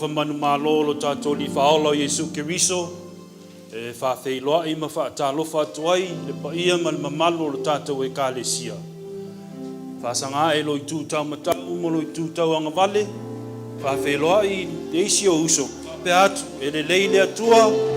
alofa manumalo o lo tatou Alii Faaola o Iesu Keriso, e faafeiloai ma faatalofa atu ai i le paia ma le mamalu o lo tatou Ekalesia. Faasaga ae lou itu taumatau ma lou itu tauagavale, faafeiloai i le isi ou uso, faapea atu, E lelei le Atua.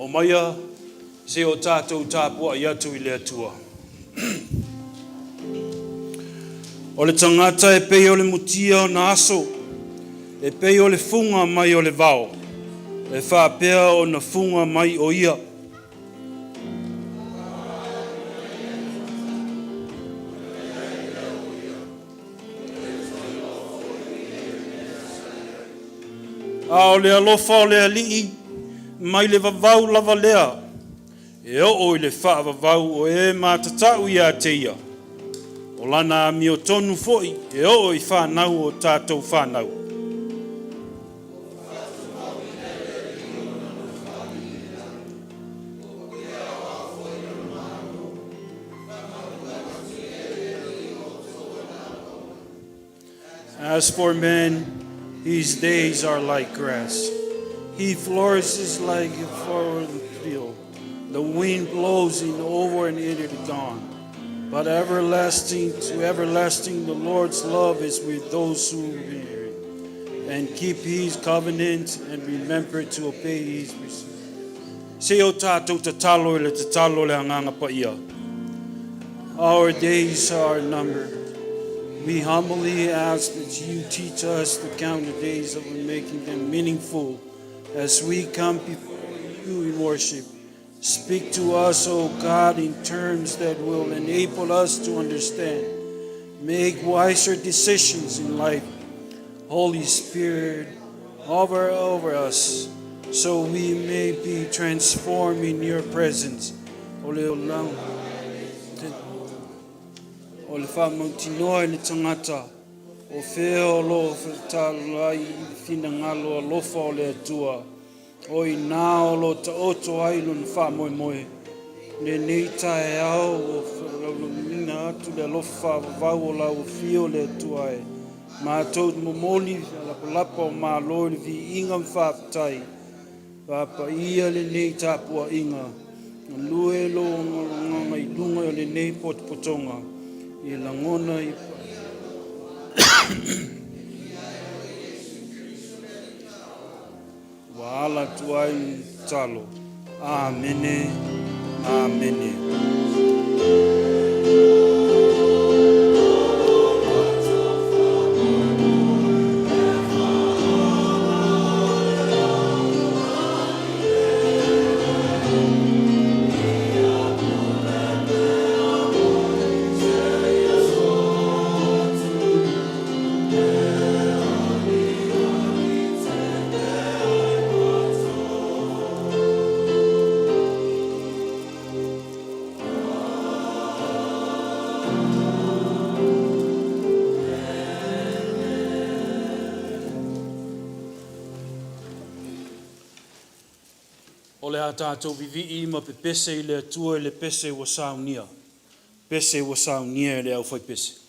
Omaia se o tatou tapuai atu i le Atua. O le tagata e pei o le mutia ona aso, e pei o le fuga mai o le vao, e faapea ona fuga mai o ia. A o le alofa o le Alii mai le vavau lava lea, e oo i le faavavau o e matatau ia te ia, o lana amiotonu foi e oo i fanau o tatou fanau. As for man, his days are like grass. He flourishes like a flower in the field. The wind blows in over and it is gone. But everlasting to everlasting, the Lord's love is with those who fear him and keep his covenant and remember to obey his precepts. Se o tātou tatalo i le tatalo le Agaga Paia. Our days are numbered. We humbly ask that you teach us to count the days of making them meaningful as we come before you in worship. Speak to us, O God, in terms that will enable us to understand, make wiser decisions in life. Holy Spirit, hover over us so we may be transformed in your presence. O le olaga, o le faamautinoa i le tagata o fea o lo o fetalai i le finagalo alofa o le Atua, o i ina o lo o taoto ai lona faamoemoe. Lenei taeao ua faalualuaina atu le alofa faavavau o lau afio le Atua e matou te momoli lapalapa o malo i le viiga ma faafetai. Faapaia lenei tapuaiga, galue lou agaga i luga o lenei potopotoga i lagona i ua ala atu ai le tatalo. Amene. Amene. O le a tātou vivii ma pepese i le Atua i le pese ua saunia. Pese ua saunia e le aufaipese.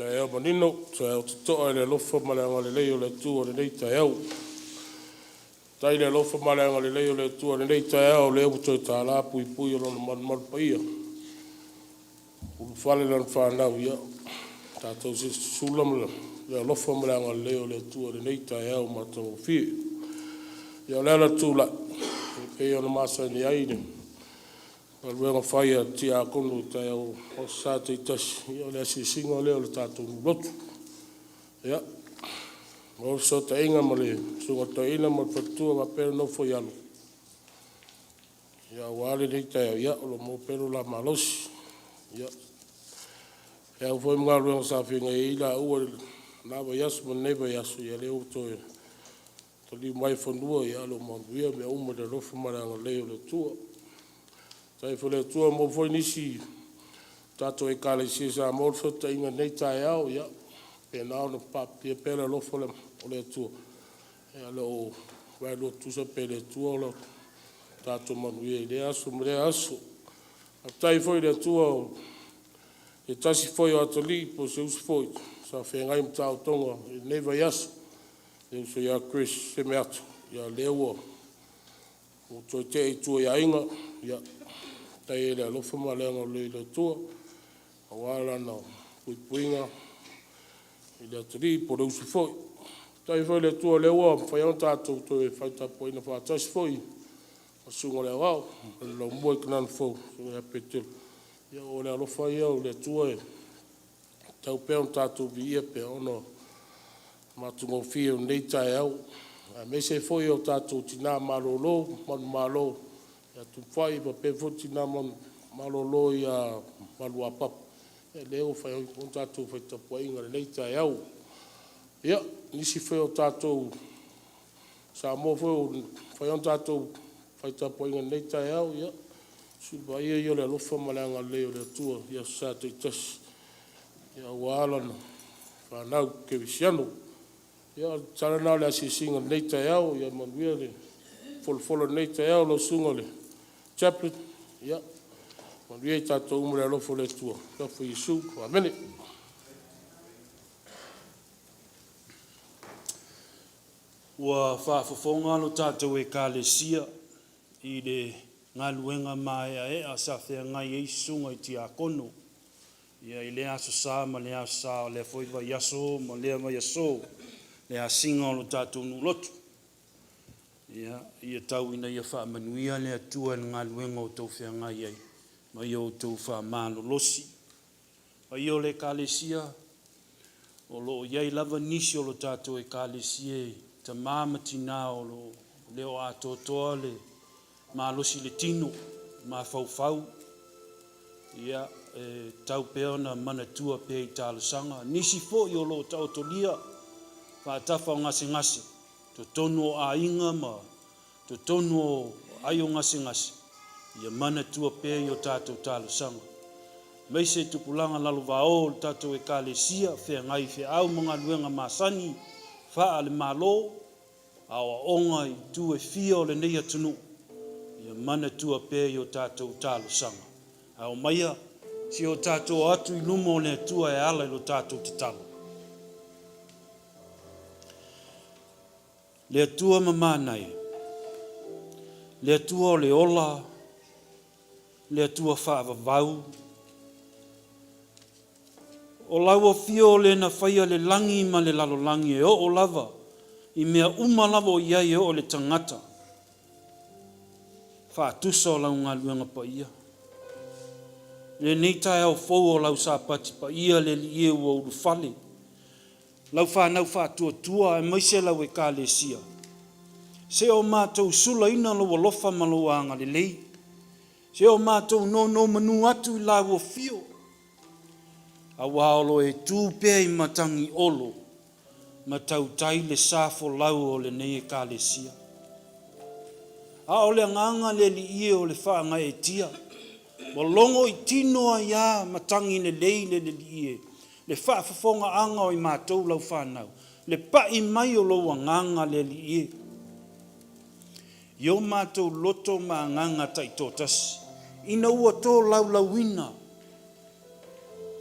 Taeao manino, taeao totoa i le alofa ma le agalelei o le Atua i lenei taeao. Faafetai i le alofa ma le agalelei o le Atua i lenei taeao, o lea ua toe tala puipui o Lona malumalu paia ua ulufale lana fanau, ia tatou silasila ma Le alofa ma le agalelei o le Atua i lenei taeao matagofie. Ia o le ala o le tulai, e pei ona masani ai le galuega fai a Tiakono i taeao o Aso Sa taitasi, ia o le asiasiga lea o le tatou nuu lotu. Ia, maua le fesootaiga ma le susuga i le toeaina ma le faletua faapea le nofo a alo aua lenei taeao, ia o lo o maua pea lo la malosi. Ia, feau foi ma galuega sa feagai ai i lena vaiaso ma lenei vaiaso, ia lea ua toe taliu mai i fanua o lo o manuia mea uma i le alofa ma le agalelei o le Atua. Faafetai foi i le Atua ua maua foi nisi o tatou Ekalesia sa maua le fesootaiga i lenei taeao, ia faapena ona faapaia pea le alofa o le Atua, o lo o vaelua tutusa pea e le Atua lo tatou manuia i lea aso ma lea aso. Faafetai foi i le Atua i se tasi foi o atalii po o se uso foi sa feagai ma taotoga i lenei vaiaso, le uso ia Chris Semeatu, ia lea ua toe tee i tua i aiga. Faafetai ai i le alofa ma le agalelei o le Atua aua lana puipuiga i le atalii po o le uso foi. Faafetai foi i le Atua o lea ua mafai ona tatou toe fai tapuaiga faatasi foi ma le susuga i le Aoao mai le Laumua i Kanana Fou, le susuga ia Petelo. Ia o le alofa ia o le Atua e tatau pea ona tatou viia pea ona o le matagofie o lenei taeao, aemaise ai foi o tatou tina malolo manumalo ia Tupai faapea foi le tina malolo ia Maluapapa, ia lea ua mafai ona tatou fai tapuaiga i lenei taeao. Ia, o nisi foi o tatou Samoa foi ua mafai ona tatou fai tapuaiga i lenei taeao, ia, o le Tusi Paia ia o le alofa ma le agalelei o le Atua i aso Sa taitasi aua lana fanau kerisiano. Ia o le tala lena o le asiasiga i lenei taeao. Ia manuia le folafola i lenei taeao lau Susuga i le Chaplain. Ia manuia i tatou uma i le alofa o le Atua. I le alofa o Iesu. Amene. Ua faafofoga lo tatou Ekalesia i le galuega maeaea sa feagai ai susuga i Tiakono i lea Aso Sa ma lea Aso Sa o lea foi vaiaso ma lea vaiaso, le asiga o lo tatou nuu lotu. Ia tau ina ia faamanuia le Atua i le galuega o outou feagai ai ma ia outou faamalolosi. Paia o le Ekalesia, o lo o i ai lava nisi o lo tatou Ekalesia i tama ma tina o lo o le o atoatoa le malosi i le tino, mafaufau, ia, e tatau pea ona manatua pea i talosaga. Nisi foi o lo o taotolia faatafa o gasegase, totonu o aiga ma totonu o aai o gasegase, ia manatua pea i o tatou talosaga. Aemaise tupulaga lalovaoa o le tatou Ekalesia, feagai i feau ma galuega masani faa le Malo, aoaoga i itu e fia o lenei atunuu, ia manatua pea i o tatou talosaga. Ae omaia, se i o tatou o atu i luma o le Atua e ala i lo tatou tatalo. Le Atua mamana e, le Atua o le ola, le Atua faavavau, O lau afio le na faia le lagi ma le lalolagi e oo lava i mea uma lava o i ai e oo i le tagata faatusa o lau galuega paia. I lenei taeao fou o lau Sapati paia le Alii e ua ulufale lau fanau faatuatua aemaise lau Ekalesia, se o matou sulaina lou alofa ma lou agalelei, se o matou nonomanu atu i lau afio, Aua o lo o e tu pea i Matagiolo ma tautai le sa folau o lenei Ekalesia. A o le agaga le Alii e o le faagaeetia, ua logo i tino ai a matagi lelei le Alii e, le faafofogaaga o i matou lau fanau, le pai mai o lou agaga le Alii e, i o matou loto ma agaga taitoatasi, ina ua tolaulauina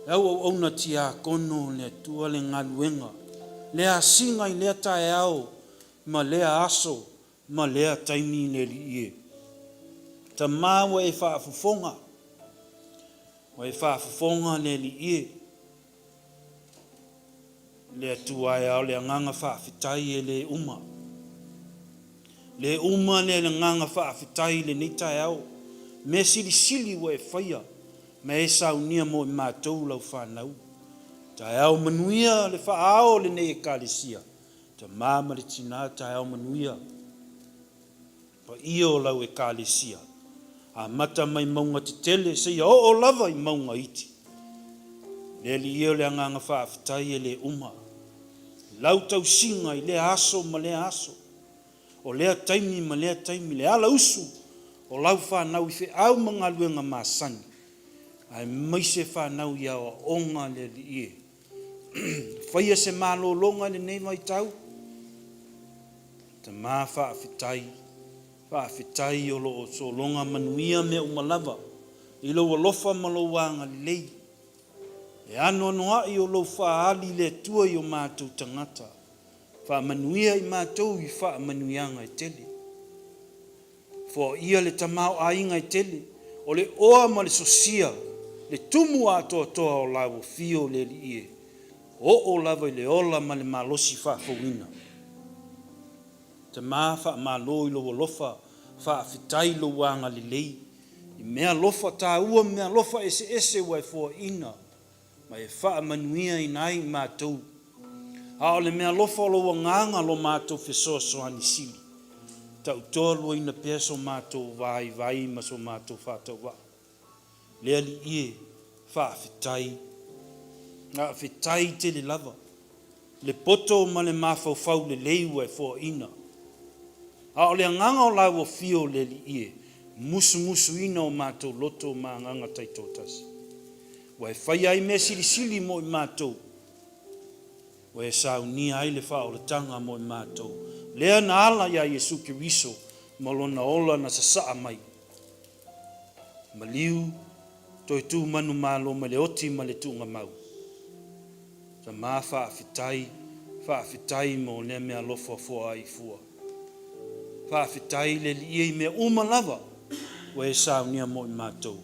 E au auauna tiakono le Atua le galuega, le asiga i lea taeao ma lea aso ma lea taimi le Alii e. Tama ua e faafofoga, ua e faafofoga le Alii e. Le Atua e a o le agaga faafetai e le uma. Le uma lea le agaga faafetai i lenei taeao. Mea silisili ua e faia ma e saunia mo i matou lau fanau. Taeao manuia le faaao o lenei Ekalesia, tama ma le tina, taeao manuia. Paia o lau Ekalesia, amata mai mauga tetele seia oo lava i mauga iti. Le Alii e o le agaga faafetai e le uma. Lau tausiga i lea aso ma lea aso, o lea taimi ma lea taimi, le ala usu o lau fanau i feau ma galuega masani, aemaise fanau i aoaoga le Alii e. Faia se malologa i lenei vaitau. Tama faafetai, faafetai o lo o sologa manuia mea uma lava i lou alofa ma lou agalelei. E anoanoai o lou faaali le Atua i o matou tagata. Faamanuia i matou i faamanuiaga e tele. Foaia le tamaoaiga e tele, o le oa ma le sosia, le tumu atoatoa o lau afio le Alii e, oo lava i le ola ma le malosi faafouina. Tama, faamalo i lou alofa, faafetai i lou agalelei, i meaalofa taua ma meaalofa eseese ua e foaina ma e faamanuiaina ai i matou. A o le meaalofa o lou agaga lo matou fesoasoani sili, tautoaluaina pea so matou vaivai ma so matou faatauvaa. Le Alii e, faafetai, faafetai tele lava, le poto ma le mafaufau lelei ua e foaina. A o le agaga o lau afio le Alii e, musumusuina o matou loto ma agaga taitoatasi. Ua e faia ai mea silisili mo i matou, ua e saunia ai le faaolataga mo i matou, lea na ala iā Iesu Keriso ma Lona ola na sasaa mai. Maliu, toe tu manumalo mai le oti ma le tuugamau. Tama faafetai, faafetai mo lea meaalofa foaaifua. Faafetai le Alii i mea uma lava ua e saunia mo i matou,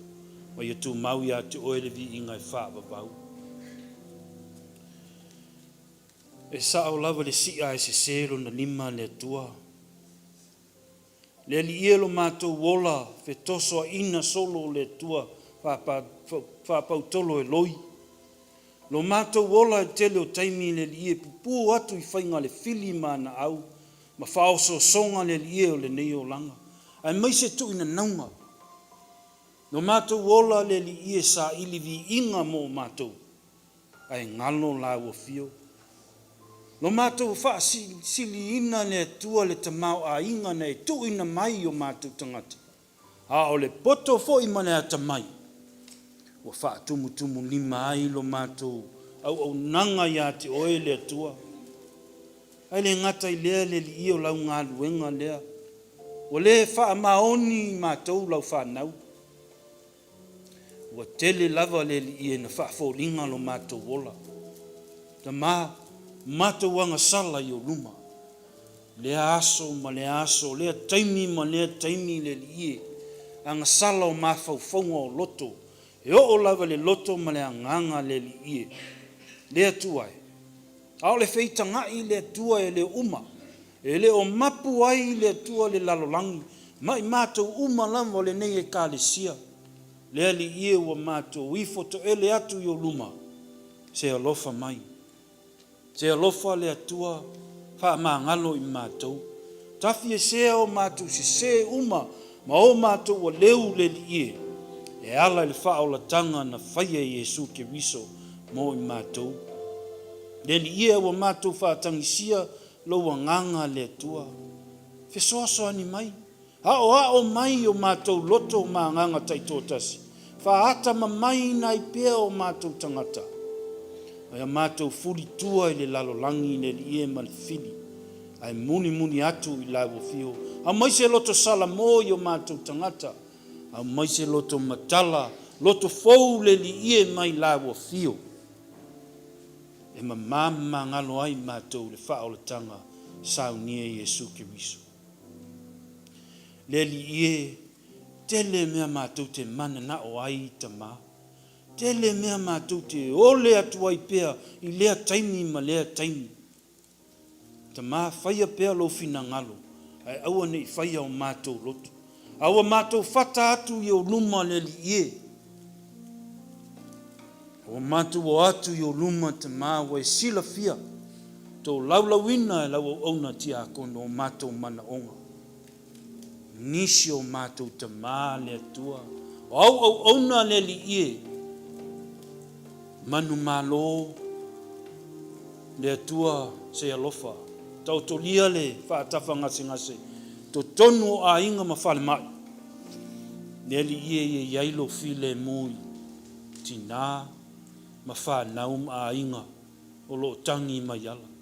ma ia tumau ia te oe le viiga e faavavau. E sao lava le si'a ae sese lona lima le Atua. Le Alii e lo matou ola fetosoaina solo le Atua faapautolo e loi. Lo matou ola i le tele o taimi le Alii e pupuu atu i faiga le fili ma ana au ma faaosoosoga le Alii e o lenei olaga, aemaise tuuinanauga. Lo matou ola le Alii e saili viiga mo matou, ae galo la ua fio. Lo matou faasilisiliina le Atua le tamaoaiga na e tuuina mai i o matou tagata, a o le poto foi ma le atamai, ua faatumutumulima ai lo matou auaunaga ia te oe le Atua. Ae le gata i lea le Alii o lau galuega lea, ua le faamaoni matou lau fanau. Ua tele lava le Alii na faafoliga lo matou ola. Tama, matou agasala i ou luma. Lea aso ma lea aso, lea taimi ma lea taimi le Alii e, agasala o mafaufauga o loto, e oo lava i le loto ma le agaga le Alii e. Le Atua e. A o le feitagai le Atua e le uma, e le o mapu ai le Atua le lalolagi ma i matou uma lava o lenei Ekalesia. Le Alii e ua matou ifo toele atu i ou luma, se alofa mai. Se alofa le Atua faamagalo i matou. Tafiesea o matou sese uma ma o matou ua leu le Alii e, e ala i le faaolataga na faia e Iesu Keriso mo i matou. Le Alii e ua matou faatagisia lou agaga le Atua. Fesoasoani mai. Aoao mai i o matou loto ma agaga taitoatasi, faatamamaiina ai pea o matou tagata, mai a matou fuli tua i le lalolagi i le Alii ma le fili, ae mulimuli atu i lau afio. Aumai se loto salamo i o matou tagata, aumai se loto matala, loto fou le Alii mai lau afio, e mama ma magalo ai matou i le faaolataga saunia e Iesu Keriso. Le Alii e, tele mea matou te mananao ai, Tama. Tele mea matou te ole atu ai pea i lea taimi ma lea taimi. Tama, faia pea lou finagalo, ae aua ne i faia o matou loto. A ua matou fata atu i ou luma le Alii e. A ua matou o atu i ou luma, Tama, ua e silafia tou laulauina e lau auauna tiakono o matou manaoga. Nisi o matou tama le Atua, o au auauna le Alii e, manumalo le Atua se alofa, taotolia le faatafagasegase totonu o aiga ma falemai, le Alii e ia i ai lou filemu i tina ma fanau ma aiga o lo o tagi mai ala.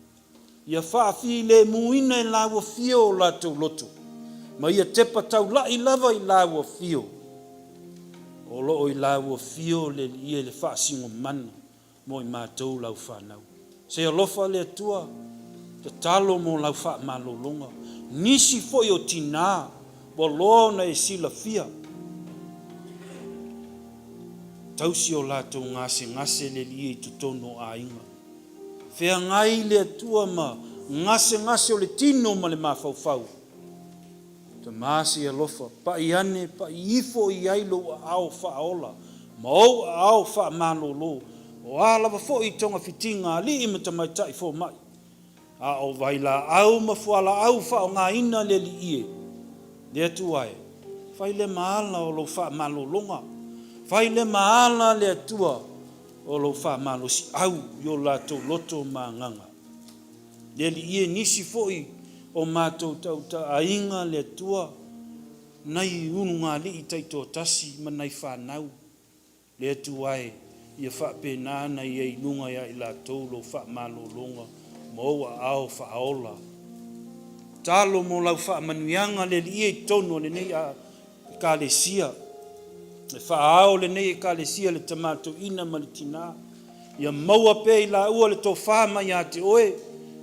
Ia faafilemuina e lāua fio o latou loto, ma ia tepa taulaʻi lava i lāua fio. O lo o i lāua fio le Alii le faasigomana mo i matou lau fanau. Se alofa le Atua, tatalo mo lau faamalologa. Nisi foi o tinā ua loa ona e silafia, tausi o latou gasegase le Alii i totonu o aiga. Feagai le Atua ma gasegase o le tino ma le mafaufau. Tama se alofa, paʻi ane, paʻi ifo i ai lou aao faaola ma ou aao faamalolo, o a lava foi togafitiga alii ma tamaitai fomai, a o vailaau ma fualaau faaaogaina le Alii e, le Atua e, fai lea ma ala o lou faamalologa, fai lea ma ala le Atua o lou faamalosiau i o latou loto ma agaga. Le Alii e, nisi foi o matou tautaaiga le Atua, nai ulugalii taitoatasi ma nai fanau, le Atua e, ia faapena ona i ai i luga ia i latou lou faamalologa ma ou aao faaola. Talo mo lau faamanuiaga, le Alii e, i totonu o lenei Ekalesia. E faaao lenei Ekalesia le tama toeaina ma le tina, ia maua pea i laua le tofa mai ia te oe,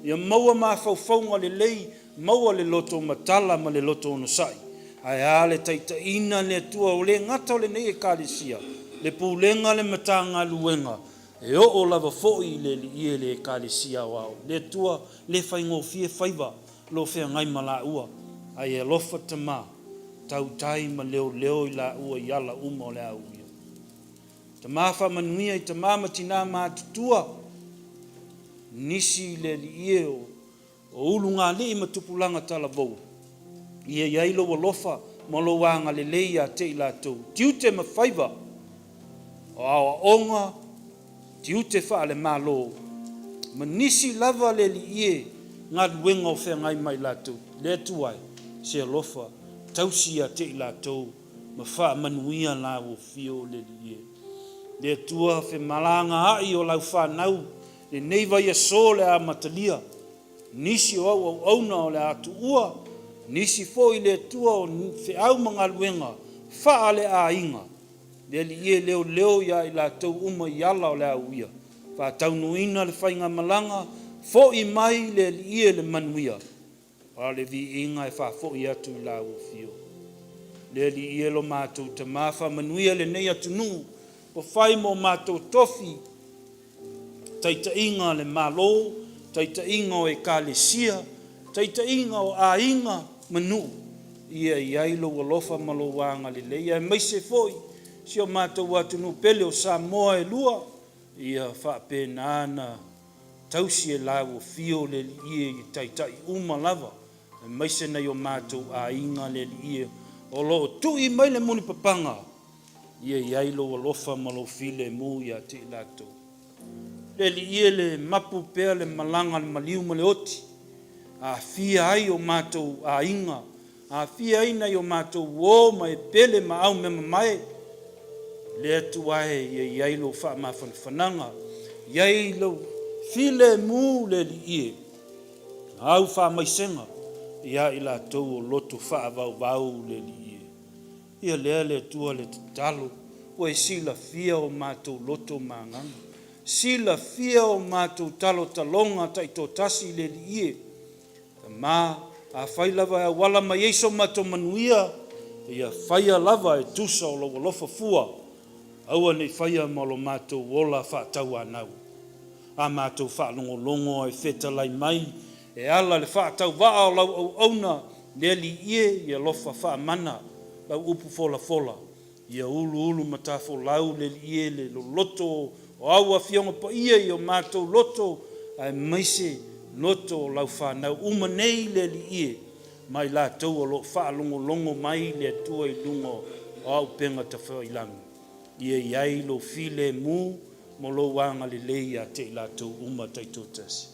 ia maua mafaufauga lelei, maua le loto matala ma le loto onosai. Ae a le taitaiina le Atua o le gata o lenei Ekalesia, le pulega le Matagaluega, e oo lava foi i le Alii e le Ekalesia Aoao. Le Atua le faigofie faiva lo feagai ma laua, ae alofa tama, tautai ma leoleo i laua i ala uma o le a uia. Tama faamanuia i tama ma tina matutua, nisi i le alii e o ulugalii ma tupulaga talavou, ia i ai lou alofa ma lou agalelei ia te i latou, tiute ma faiva o aoaoga, tiute faale-Malo, ma nisi lava le Alii e galuega o feagai ma i latou, le Atua e, se alofa, tausi ia te i latou ma faamanuia la ua fio le Alii e. Le Atua femalagaai o lau fanau lenei vaiaso le a amatalia, nisi o au auauna o le a tuua, nisi foi le Atua o feau ma galuega faale-aiga, Le Alii e leoleo ia i latou uma i ala o le a uia, faataunuuina le faigamalaga, foi mai le Alii e le manuia, a o le viiga e faafoi atu i la ua fio. Le Alii e lo matou Tama, faamanuia lenei atunuu ua fai mo matou tofi, taitaiga a le Malo, taitaiga o Ekalesia, taitaiga o aiga ma nuu, ia i ai lou alofa ma lou agalelei, aemaise foi si o matou atunuu pele o Samoa e lua, ia faapena ona tausi e la ua fio le Alii e i taitai uma lava, aemaise nai o matou aiga le Alii e, o lo o tui mai le mulipapaga, Ia i ai lou alofa ma lou filemu ia te i latou. Le Alii e le mapu pea le malaga a le maliu ma le oti, aafia ai o matou aiga, aafia ai nai o matou uo ma e pele ma aumeamamae. Le Atua e, ia i ai lou faamafanafanaga, i ai lou filemu le Alii e, au faamaisega ia i latou o loto faavauvau le Alii e. Ia lea le Atua le tatalo, ua e silafia o matou loto ma agaga, silafia o matou talotaloga taitoatasi i le Alii e. Tama, afai lava e auala mai ai so matou manuia, ia faia lava e tusa o lou alofa fua. Aua ne i faia ma lo matou ola faatauanau. A matou faalogologo ae fetalai mai e ala i le faatauvaa o lau auauna, le Alii e, ia alofa faamana lau upu folafola, ia uluulu matafolau le Alii e le loloto o au Afioga Paia i o matou loto, aemaise loto o lau fanau uma nei le Alii e, ma i latou o lo o faalogologo mai le Atua i luga o auupega tafailagi. Ia i ai lou filemu ma lou agalelei ia te i latou uma taitoatasi.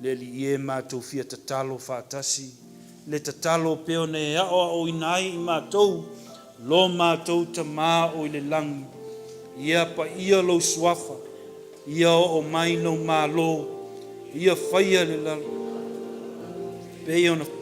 Le Alii e, matou fia tatalo faatasi, le tatalo pei ona e aoaoina ai i matou, lo matou Tamā o i le lagi, ia paia lou suafa, ia oo mai lou malo, ia faia le pei ona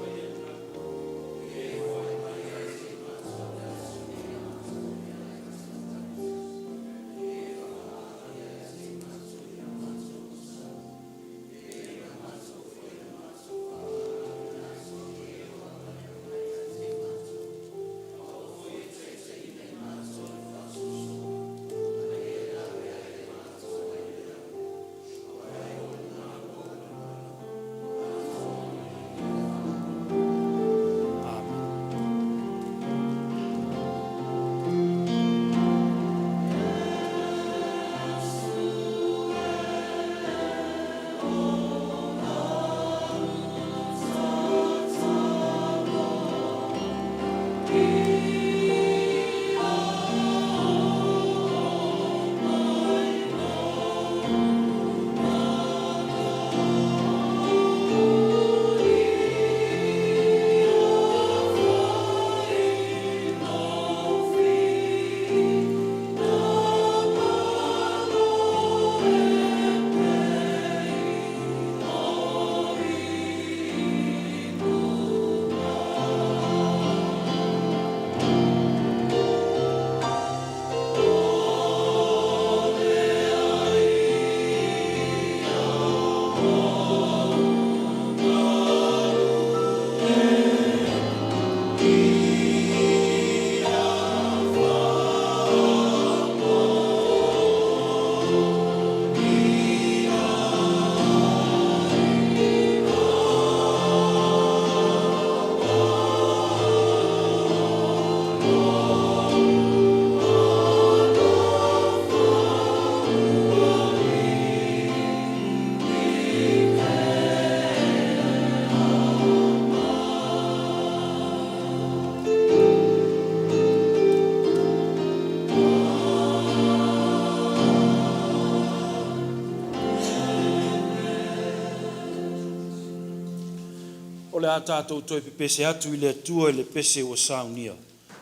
O le a tatou toe pepese atu i le Atua i le pese ua saunia,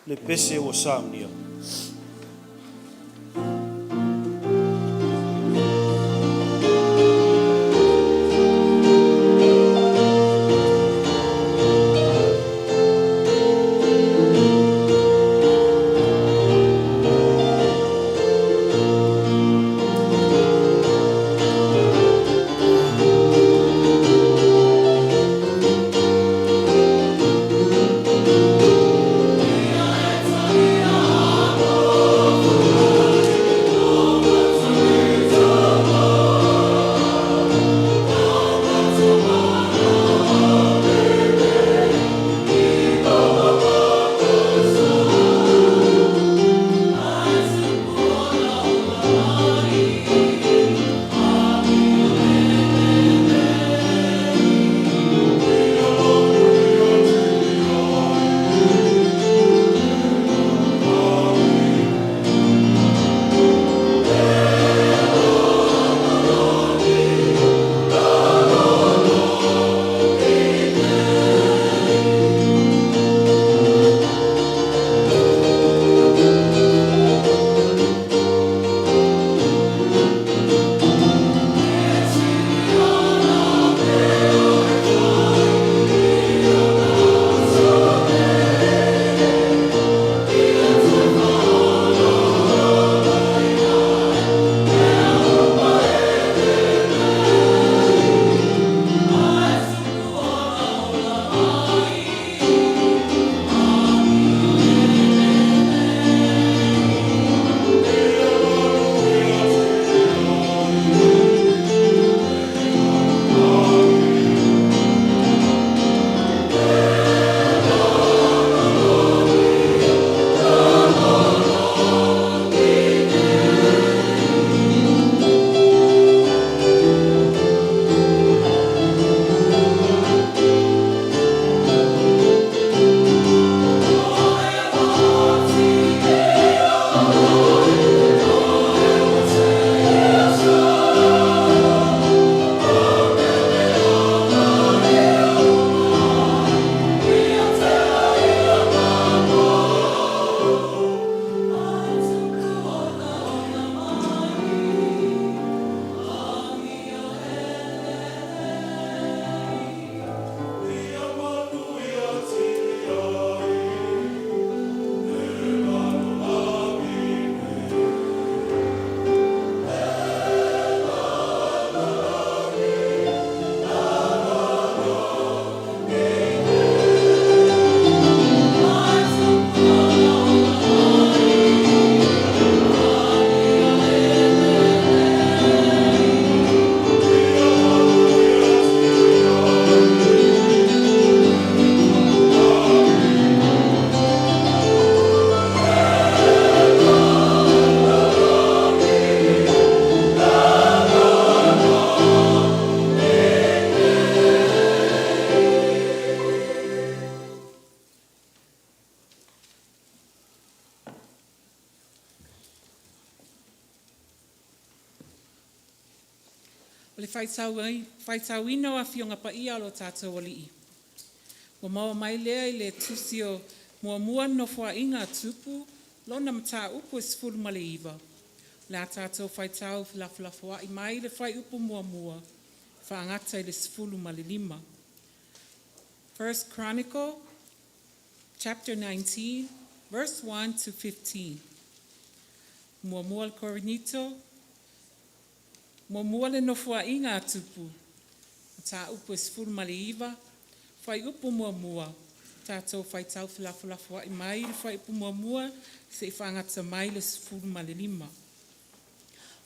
le pese ua saunia. O le faitauina o Afioga Paia a lo tatou Alii. Ua maua mai lea i le Tusi o Muamua Nofoaiga a Tupu, lona mataupu e 19. O le a tatou faitau felafolafoai mai le fuaiupu muamua faagata i le 15. First Chronicle, chapter 19, verse 1 to 15. Muamua le Korinito, muamua le Nofoaiga a Tupu, mataupu e 19, fuaiupu muamua, tatou faitau felafolafoai mai le fuaiupu muamua seia faagata mai le 15.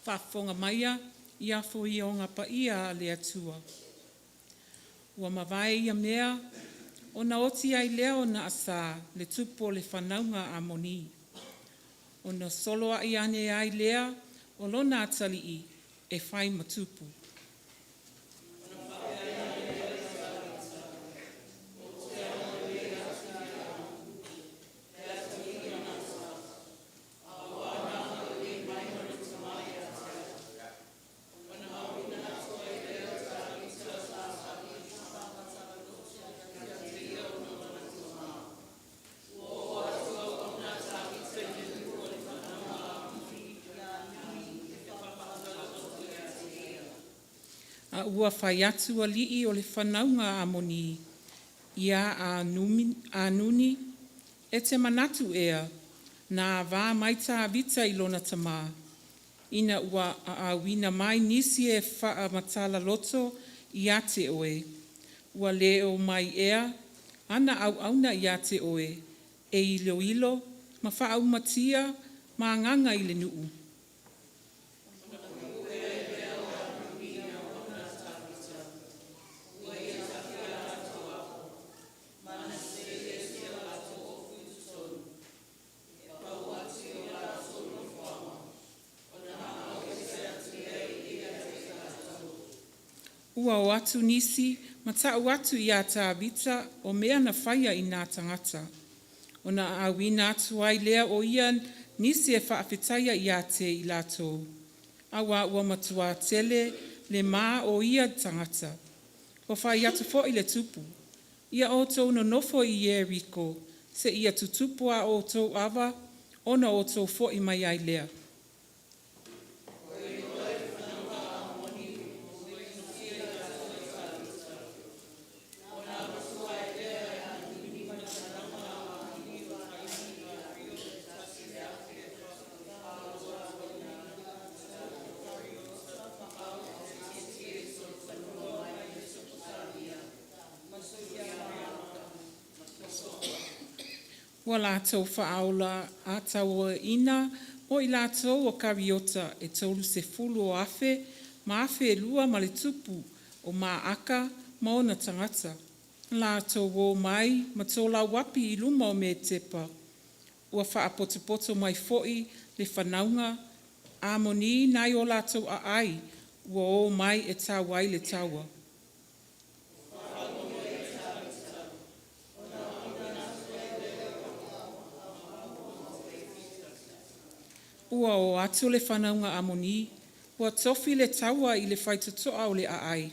Faafofoga maia i afioga paia a le Atua. Ua mavae ia mea, ona oti ai lea o Naasa le tupu o le fanauga a Amoni. Ona soloai ane ai lea o lona atalii e fai ma tupu. A ua fai atu alii o le fanauga a Amoni ia Anuni, “E te manatu ea, na avā mai Tavita i lona tamā, ina ua a'auina mai nisi e faamatala loto ia te oe? Ua le o mai ea ana auauna ia te oe e iloilo ma faaumatia ma agaga i le nuu?” Ua o atu nisi ma ta'u atu iā Tavita o mea na faia i nā tagata. Ona a'auina atu ai lea o ia nisi e faafetaia ia te i latou, auā ua matuā tele le mā o ia tagata. Ua fai atu foi le tupu, “Ia outou nonofo i Ieriko seia tutupu a outou ava ona outou fo'i mai ai lea.” Ua latou faaola atauaina mo i latou o Kariota e 30,000 ma 2,000 ma le tupu o Maaka ma ona tagata. Na latou o mai ma tolauapi i luma o Metepa. Ua faapotopoto mai foi le fanauga a Amoni nai o latou aai ua o mai e tau ai le taua. Ua o atu le fanauga a Amoni ua tofi le taua i le faitotoa o le aai,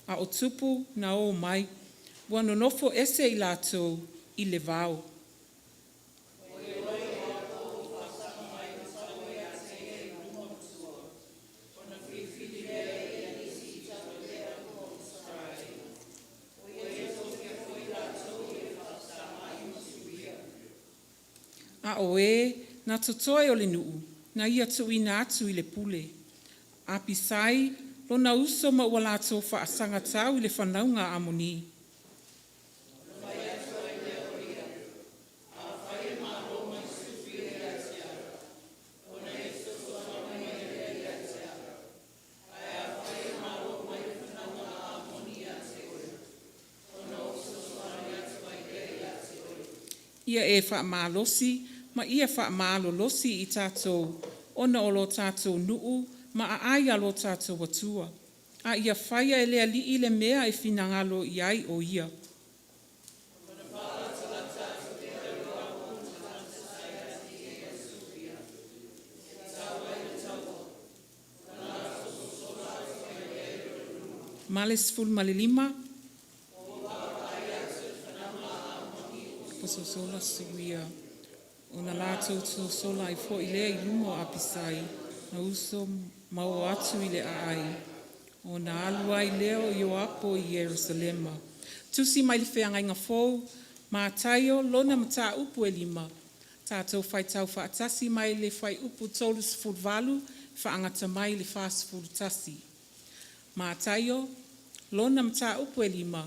a o tupu na o mai, ua nonofo ese i latou i le vao. A o ē na totoe o le nuu, na ia tuuina atu i le pule. Apisai lona uso ma ua latou faasagatau i le fanauga a Amoni. Ia e faamalosi ma ia faamalolosi i tatou ona o lo tatou nuu ma aai a lo tatou Atua. A ia faia e le Alii le mea e finagalo i ai o Ia.” ma le 15. Sosola suia ona latou sosola ai fo'i lea i luma o Apisai na uso ma oo atu i le aai ona alu ai lea o Ioapo i Ierusalema. Tusi mai le Feagaiga Fou, Mataio lona mataupu e 5, tatou faitau faatasi mai le fuaiupu 38 faagata mai le 41. Mataio lona mataupu e 5,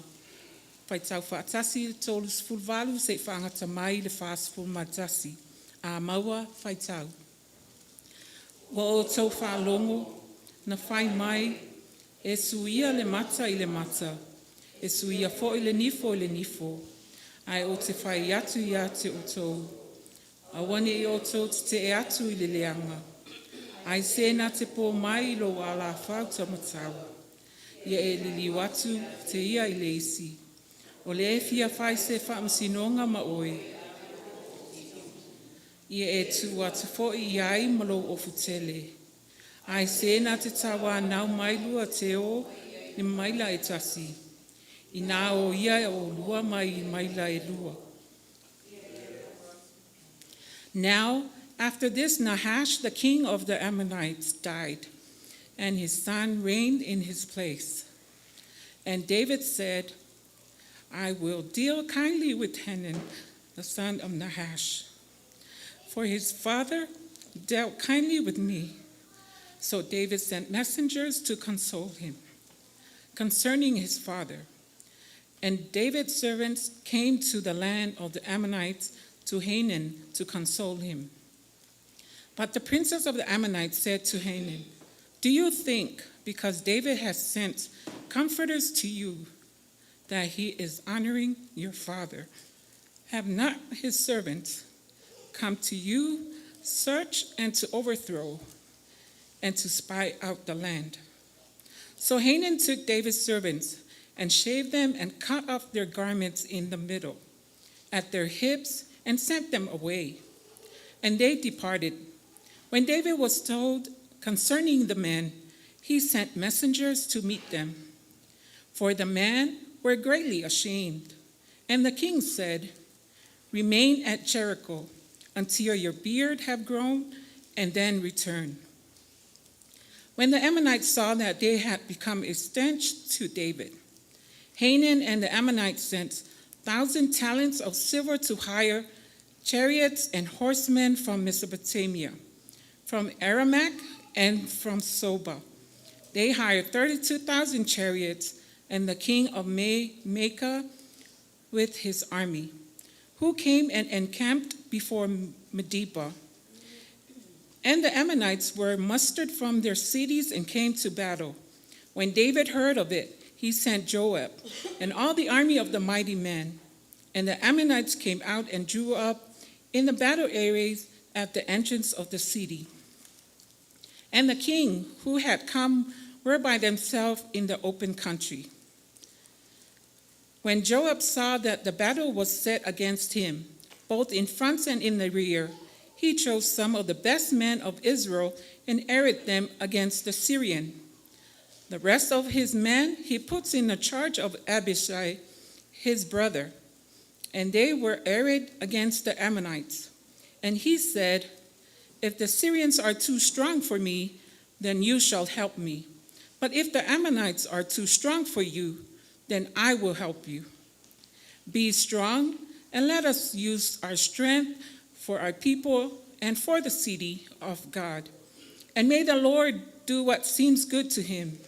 faitau faatasi le 38 se'i faagata mai le 41. A maua faitau. Ua outou faalogo na fai mai, ‘E suia le mata i le mata, e suia foi le nifo i le nifo.’ Ae ou te fai atu ia te outou, aua ne i outou tete'e atu i le leaga. Ai se na te po mai i lou alafau taumatau, ia e liliu atu te ia i le isi. O le e fia fai se faamasinoga ma oe, ia e tuu atu foi i ai ma lou ofutele. Ai se na te tauanau mai lua teo i maila e tasi, inā o ia olua mai maila e lua. Now, after this, Nahash, the king of the Ammonites, died, and his son reigned in his place. And David said, I will deal kindly with Hanun, the son of Nahash, for his father dealt kindly with me. So David sent messengers to console him concerning his father. And David's servants came to the land of the Ammonites to Hanun to console him. But the princes of the Ammonites said to Hanun, Do you think, because David has sent comforters to you, that he is honoring your father? Have not his servants come to you, search and to overthrow, and to spy out the land? So Hanun took David's servants and shaved them and cut off their garments in the middle, at their hips, and sent them away. And they departed. When David was told concerning the men, he sent messengers to meet them. For the men were greatly ashamed. And the king said, Remain at Jericho until your beard have grown, and then return. When the Ammonites saw that they had become a stench to David, Hanun and the Ammonites sent 1,000 talents of silver to hire chariots and horsemen from Mesopotamia, from Aramaic, and from Soba. They hired 32,000 chariots and the king of Maacah with his army, who came and encamped before Medeba. And the Ammonites were mustered from their cities and came to battle. When David heard of it, he sent Joab and all the army of the mighty men. And the Ammonites came out and drew up in the battle areas at the entrance of the city. And the king who had come were by themselves in the open country. When Joab saw that the battle was set against him, both in front and in the rear, he chose some of the best men of Israel and arrayed them against the Syrian. The rest of his men he puts in the charge of Abishai, his brother, and they were arrayed against the Ammonites. And he said, If the Syrians are too strong for me, then you shall help me. But if the Ammonites are too strong for you, then I will help you. Be strong, and let us use our strength for our people and for the city of God. And may the Lord do what seems good to him.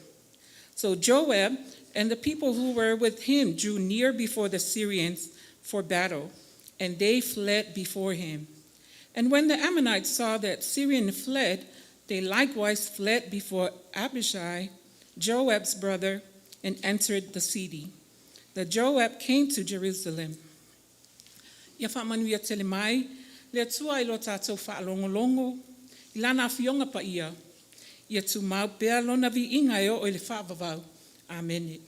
So Joab and the people who were with him drew near before the Syrians for battle, and they fled before him. And when the Ammonites saw that Syrian fled, they likewise fled before Abishai, Joab's brother, and entered the city. The Joab came to Jerusalem. Ia faamanuia tele mai le Atua i lo tatou faalogologo i lana afioga paia. Ia tumau pea lona viiga e oo i le faavavau. Amene.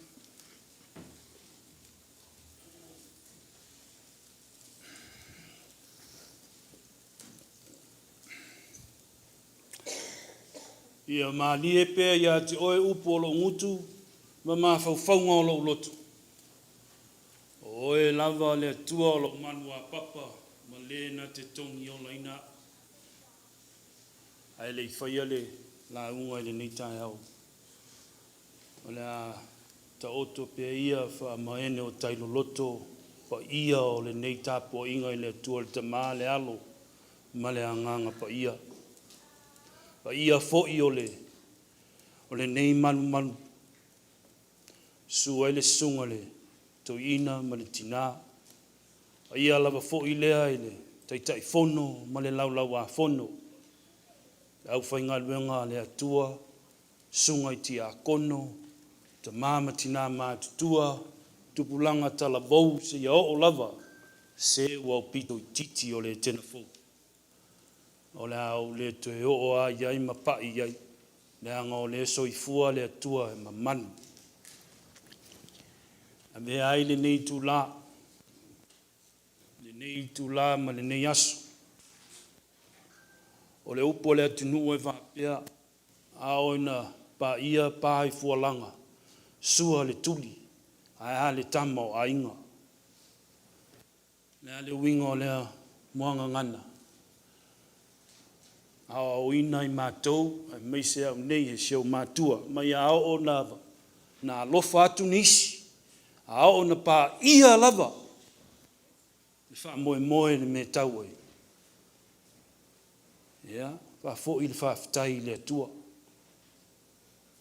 Ia malie pea ia te oe upu o lou gutu, ma mafaufauga o lou loto. O oe lava le Atua o lou maluapapa ma le na te togiolaina a'u. Ae le i faia le lauga i lenei taeao, o le a taoto pea ia faamaene o tai loloto paia o lenei tapuaiga i le Atua le Tama, le Alo ma le Agaga Paia. Paia foi o le o lenei malumalu, susu ai le susuga i le toeaina ma le tina. Paia lava foi lea i le Taitaifono ma le Laulau-a-Fono, le aufaigaluega a le Atua, susuga i tiakono, tama ma tina matutua, tupulaga talavou seia oo lava se ua aupito itiiti o le Etena fou. O le a ou le toe oo lava i ai ma pai i ai, leaga o lea e soifua le Atua e mamalu. Avea ai lenei itula, lenei itula ma lenei aso, o le upu a le atunuu e faapea, a oo ina paia pa i fualaga, sua le tuli, ae a le tama o aiga. O le a le uiga o lea muagagana? Aoaoina i matou aemaise au nei e si ou matua, mai a oo na alofa atu nisi, a oo ina paia lava le faamoemoe i le mea e tau ai, ia, faafoi le faafetai i le Atua,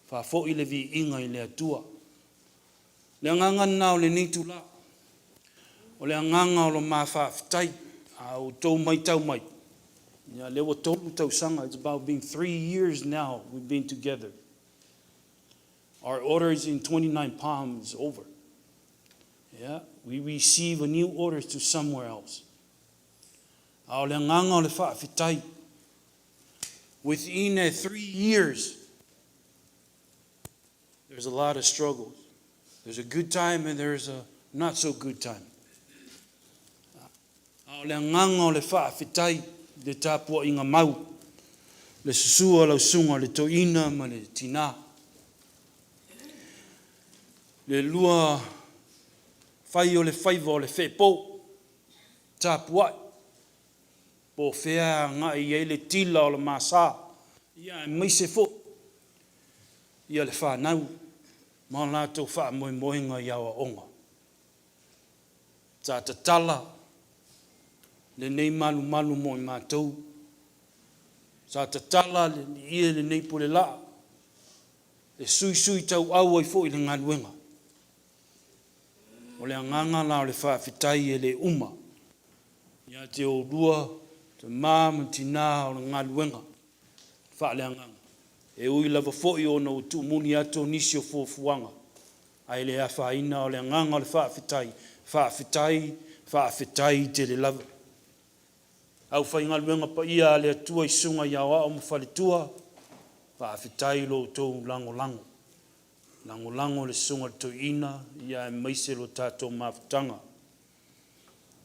faafoi le viiga i le Atua. Le agaga lena o lenei itula, o le agaga o le ma faafetai. A outou matau mai, ia lea ua 3 tausaga, it's about been 3 years now we've been together. Our order is in 29 Palms over. Yeah, we receive a new order to somewhere else. A o le agaga o le faafetai, within a 3 years, there's a lot of struggles. There's a good time and there's a not so good time. A o le agaga o le faafetai le tapuaiga mau, le susua lau susuga le toeaina ma le tina. Le lua fai o le faiva o le feepo, tapuai, po o fea agai i ai le tila o le masa, ia aemaise foi ia le fanau ma o latou faamoemoega i aoaoga. Sa tatala lenei malumalu mo i matou, sa tatala le ie lenei pulelaa e suisui tauau ai foi le galuega. O le agaga la o le faafetai e le uma ia te oulua tama ma tina o le galuega faaleagaga. E ui lava foi ona ua tuumuli atu nisi o fuafuaga, ae le afaina. O le agaga o le faafetai, faafetai, faafetai tele lava. Aufaigaluega paia a le Atua i susuga i aoao ma faletua, faafetai i lo outou lagolago, lagolago i le susuga i le toeaina, aemaise lo tatou mafutaga.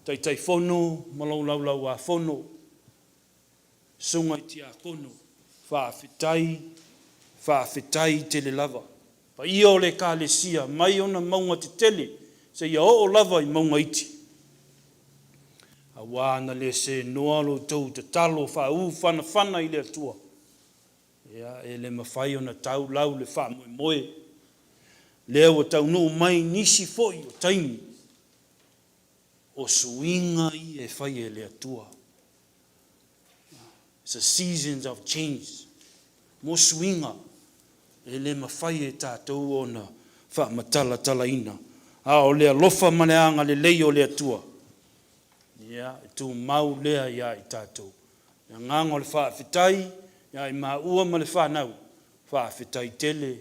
Taitaifono ma lou Laulau-a-Fono, susuga i Tiakono, faafetai, faafetai tele lava. Paia o le Ekalesia mai ona mauga tetele seia oo lava i mauga iti, auā na le senoa lo outou tatalo faaufanafana i le Atua, ia e le mafai ona tau lau le faamoemoe. Lea ua taunuu mai nisi foi o taimi o suiga ia e fai e le Atua. It's a seasons of change. Mo suiga e le mafai e tatou ona faamatalatalaina, a o le alofa ma le agalelei o le Atua, ia, e tumau lea iā i tatou. Le agaga o le faafetai ia i maua ma le fanau, faafetai tele,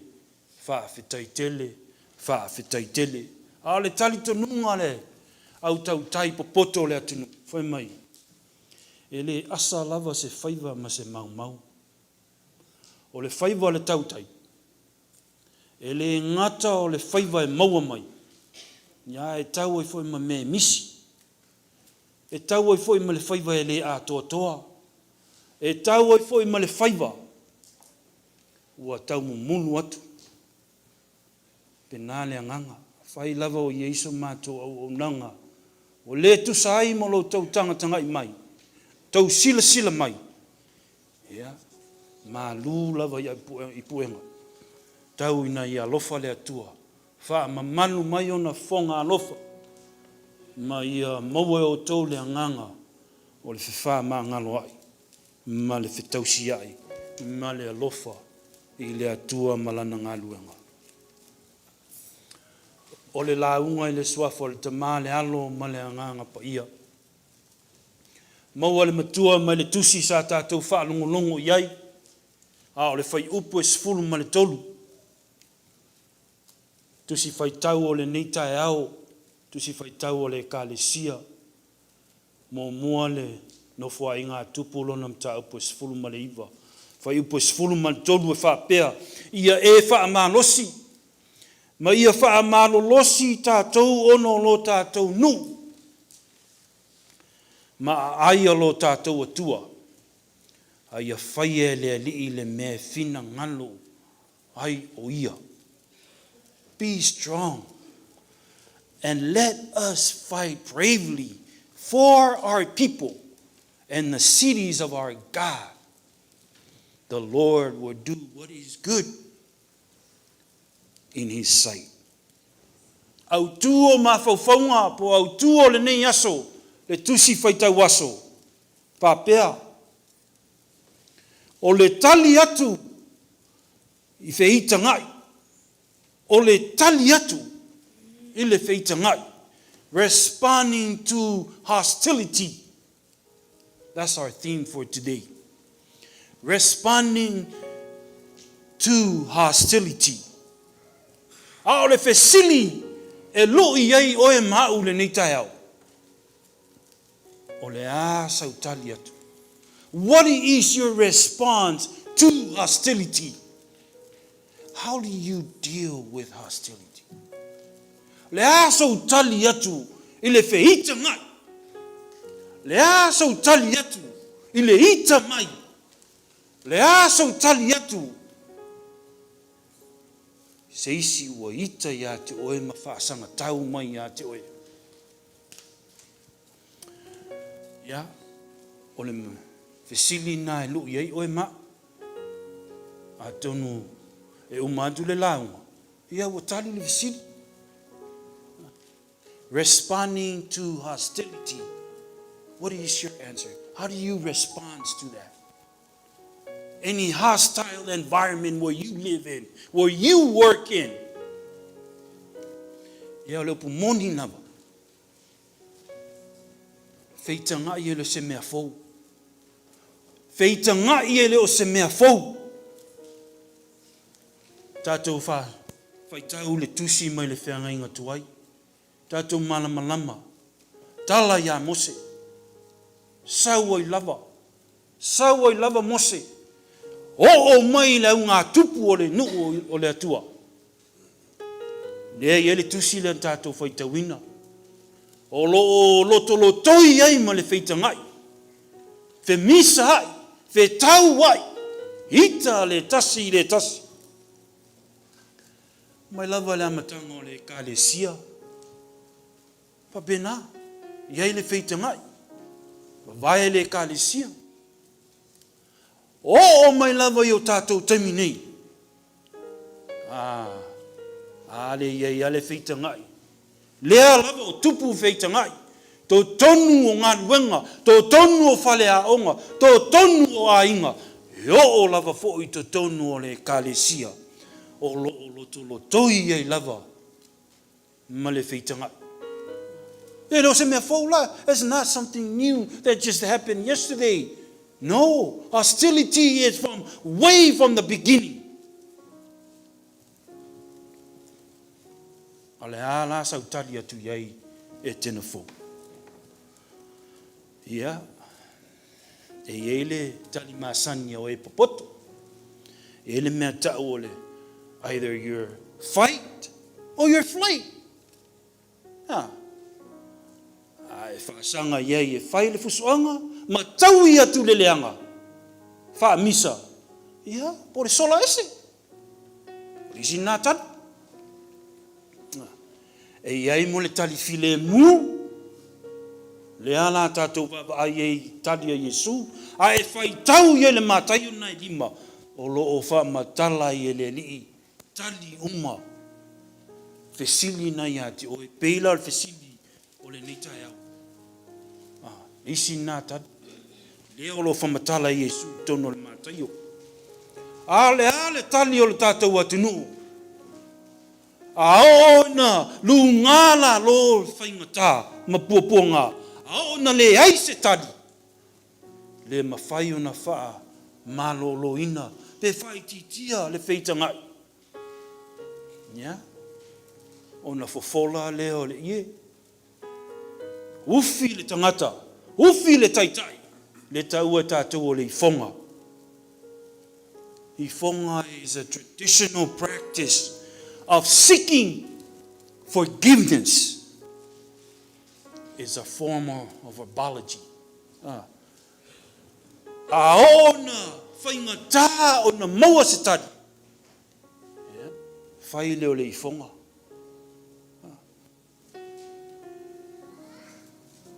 faafetai tele, faafetai tele. A o le talitonuga a le au tautai popoto o le atunuu, fai mai, e le asa lava se faiva ma se maumau. O le faiva o le tautai, e le gata o le faiva e maua mai, ia e tau ai foi ma mea e misi. E tau ai foi ma le faiva e le atoatoa. E tau ai foi ma le faiva ua taumumulu atu. Pena le agaga, afai lava o i ai so matou auaunaga ua le tusa ai ma lo outou tagatagai mai, tou silasila mai, ia, malu lava i puega, tau ina ia alofa le Atua, faamamalu mai ona fofoga alofa, ma ia maua e outou le agaga o le fefamagaloai ma le fetausiai ma le alofa i le Atua ma Lana galuega. O le lauga i le Suafa o le Tama, le Alo ma le Agaga Paia. Maua le Matua mai le Tusi sa tatou faalogologo i ai, a o le fuaiupu e 13. Tusi Faitau o lenei taeao, Tusi Faitau a le Ekalesia, Muamua le Nofoaiga a Tupu lona mataupu e 19, fuaiupu e 13 e faapea, Ia e faamalosi ma ia faamalolosi tatou ona o lo tatou nuu ma aai a lo tatou Atua, a ia faia e le Alii le mea e finagalo ai o Ia. Be strong and let us fight bravely for our people and the cities of our God. The Lord will do what is good in his sight. Autu o mafaufauga po o autu o lenei aso, le Tusi Faitau Aso, faapea, O le tali atu i feitagai, o le tali atu i le feitagai, responding to hostility. That's our theme for today. Responding to hostility. A o le fesili e lui ai oe ma au i lenei taeao, o le a sau tali atu? What is your response to hostility? How do you deal with hostility? O le a sou tali atu i le feitagai? Le a sou tali atu i le ita mai? Le a sou tali atu i se isi ua ita ia te oe ma faasagatau mai ia te oe? Ia, o le fesili lena e lui ai oe ma au. Atonu e uma atu le lauga, ia ua tali le fesili. Responding to hostility. What is your answer? How do you respond to that? Any hostile environment where you live in, where you work in. Ia, o le upu moni lava. Feitagai e le o se mea fou. Feitagai e le o se mea fou. Tatou fa, faitau le tusi mai le feagaiga tuai. Tatou malamalama. Tala ia Mose. Sau ai lava. Sau ai lava Mose. Oo mai i le augatupu o le nuu o le Atua. Lea e i ai le tusi lea na tatou faitauina, o lo o lotolotoi ai ma le feitagai, femisaai, fetauai, ita le tasi i le tasi. Mai lava i le amataga o le Ekalesia, faapena, i ai le feitagai, vavae le Ekalesia. Oo mai lava i o tatou taimi nei, a, a le i ai lava le feitagai. Lea lava o tupu feitagai, totonu o galuega, totonu o faleaoga, totonu o aiga, e oo lava foi i totonu o le Ekalesia, o lo o lotolotoi ai lava ma le feitagai. E le o se mea fou la. It's not something new that just happened yesterday. No, hostility is from way from the beginning. A le a la sau tali atu i ai e tena fou. Ia, e i ai le tali masani o e popoto. E i ai le mea tau o le either your fight or your flight. Ha. A e faasaga i ai e fai le fusuaga ma taui atu le leaga. Faamisa. Ia, po o le sola ese. O le isi lena tali. E i ai mo le tali filemu, lea la tatou vaavaai ai i tali a Iesu, a e faitau i ai i le Mataio lena e lima, o lo o faamatala ai e le Alii tali uma fesili na ia te oe, pei la o le fesili o lenei taeao. A, le isi lena tali, lea o lo o faamatala e Iesu i totonu o le Mataio. A o le a le tali o le tatou atunuu? A oo ina luga lalo le faigata ma puapuaga, a oo ina leai se tali, le mafai ona faamaloloina pe faaitiitia le feitagai, ia, ona fofola lea o le ie. Ufi le tagata, ufi le taitai, le taua e tatou o le ifoga. Ifoga is a traditional practice of seeking forgiveness. Is a form of apology. A oo ina faigata ona maua se tali, ia, fai lea o le ifoga.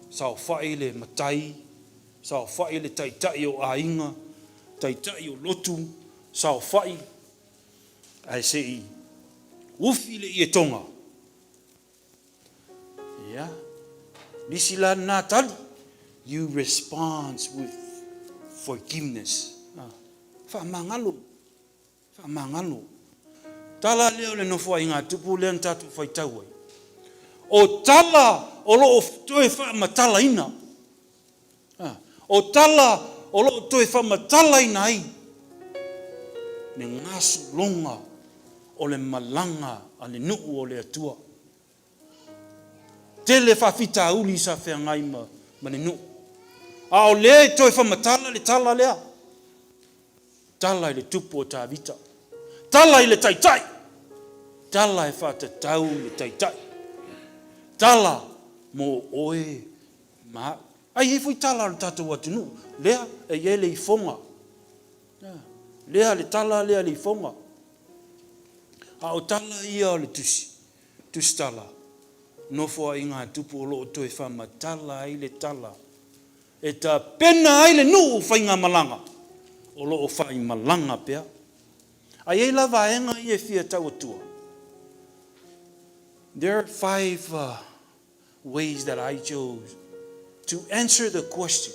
Saofai le matai, saofai le taitai o aiga, taitai o lotu, saofai ae se i ufi le ietoga. Ia, nisi la lena tali, you respond with forgiveness. Faamagalo. Faamagalo. Tala lea o le Nofoaiga a Tupu lea na tatou faitau ai. O tala o lo o toe faamatalaina. O tala o lo o toe faamatalaina ai le gasologa o le malaga a le nuu o le Atua. Tele faafitauli sa feagai ma le nuu. A o lea e toe faamatala le tala lea. Tala i le tupu o Tavita. Tala i le taitai. Tala e faatatau i le taitai. Tala mo oe ma au. A i ai foi tala a lo tatou atunuu, lea e i ai le ifoga. Lea le tala lea le ifoga. A o tala ia o le tusi, tusitala, Nofoaiga a Tupu o lo o toe faamatala ai le tala e tapena ai le nuu faigamalaga o lo o faimalaga pea. A i ai la vaega ia e fia tau atua, there are five ways that I chose to answer the question.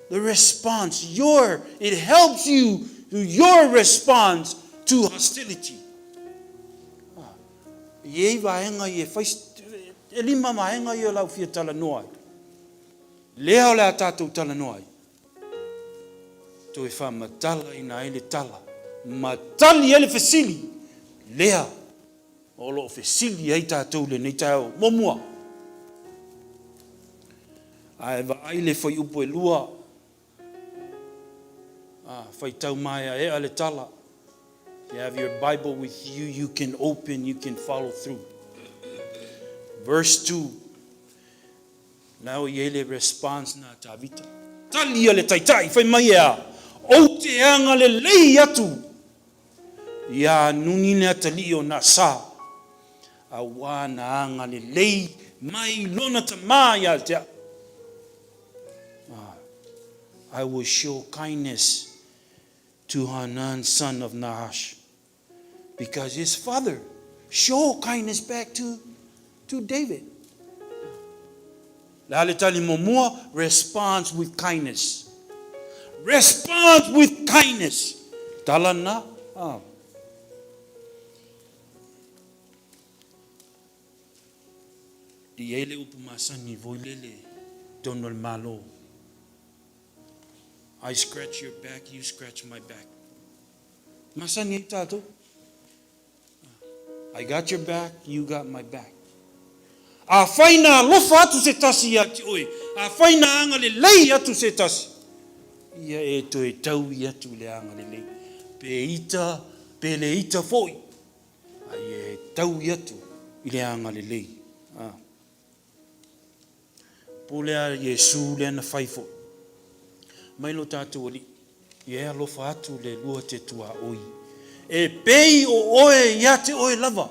The response, your, it helps you to your response to hostility. I ai vaega ia e fai, e lima vaega ia o lau fia talanoa ai. Lea o le a tatou talanoa ai, toe faamatalaina ai le tala ma tali ai le fesili lea o lo o fesili ai tatou i lenei taeao. Muamua, a e vaai le fuaiupu e lua, a faitau maeaea le tala, If you have your Bible with you, you can open, you can follow through. Verse 2, La ua i ai le response na a Tavita. Tali a le taitai, fai mai e a? Ou te agalelei atu ia Hanuni le atalii o Nasa, auā na agalelei mai lona tama ia te au. I will show kindness to Hanun son of Nahash, because his father show kindness back to, to David. Le a le tali muamua, response with kindness. Response with kindness. Tala na. Ah. I ai le upu masani voi lele tonu o le Malo. I scratch your back, you scratch my back. Masani ai tatou. I got your back, you got my back. Afai na alofa atu se tasi ia te oe, afai na agalelei atu se tasi, ia e toe taui atu le agalelei. Pe ita, pe le ita foi, a ia e taui atu i le agalelei. Ah. Pule a Iesu lea na fai foi. Mai lo tatou Alii, ia e alofa atu le lua te tuaoi. E pei o oe ia te oe lava.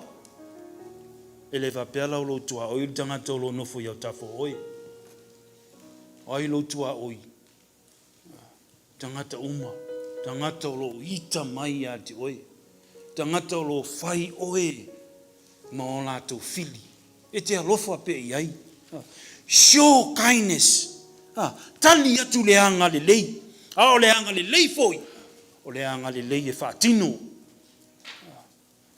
E le faapea la o lou tuaoi o le tagata o lo o nofo i autafa o oe. O ai lou tuaoi? Tagata uma, tagata o lo o ita mai ia te oe, tagata o lo o fai oe ma o latou fili. E te alofa pea i ai. Show kindness. Tali atu le agalelei. A o le agalelei foi, o le agalelei e faatino.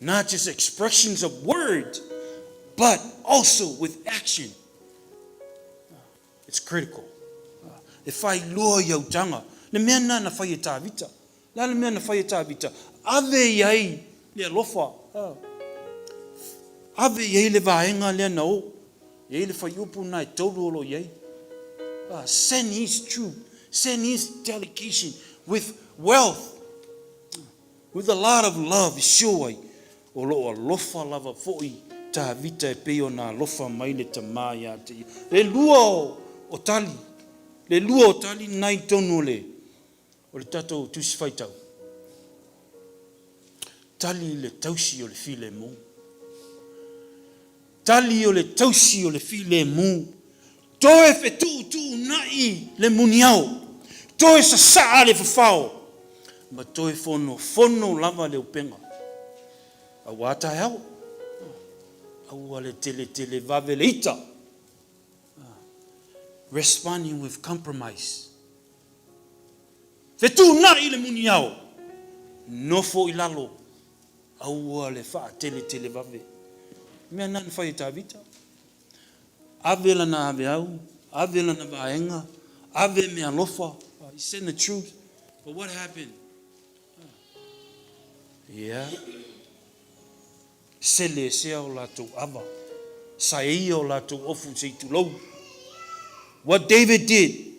Not just expressions of words, but also with action. It's critical. E whailoa i au tanga. Le mea nā na whai e Tāvita. Le a le mea na whai e Tāvita. Ave i ai le alofa. Ave i ai le vaega lea na o. E i ai le fuaiupu lena e tolu o lo o i ai. Send his troop, send his delegation with wealth, with a lot of love e show ai o lo o alofa lava foi Tavita e pei ona alofa mai le tama ia te ia. Le lua o tali, le lua o tali lena i totonu o le o le tatou Tusi Faitau. Tali i le tausi o le filemu. Tali o le tausi o le filemu. Toe fetuutuunai le muniao. Toe sasaa le fafao. Ma toe fonofono lava le upega. Aua taeao. Aua le teletele vave le ita. Responding with compromise. Fetuunai le muniao. Nofo i lalo. Aua le faateletele vave. Mea na na fai e Tavita. Ave lana aveau, ave lana vaega, ave me alofa. He sent the truth. But what happened? Yeah. Sele esea o latou ava. Saeia o latou ofu se i tulou. What David did,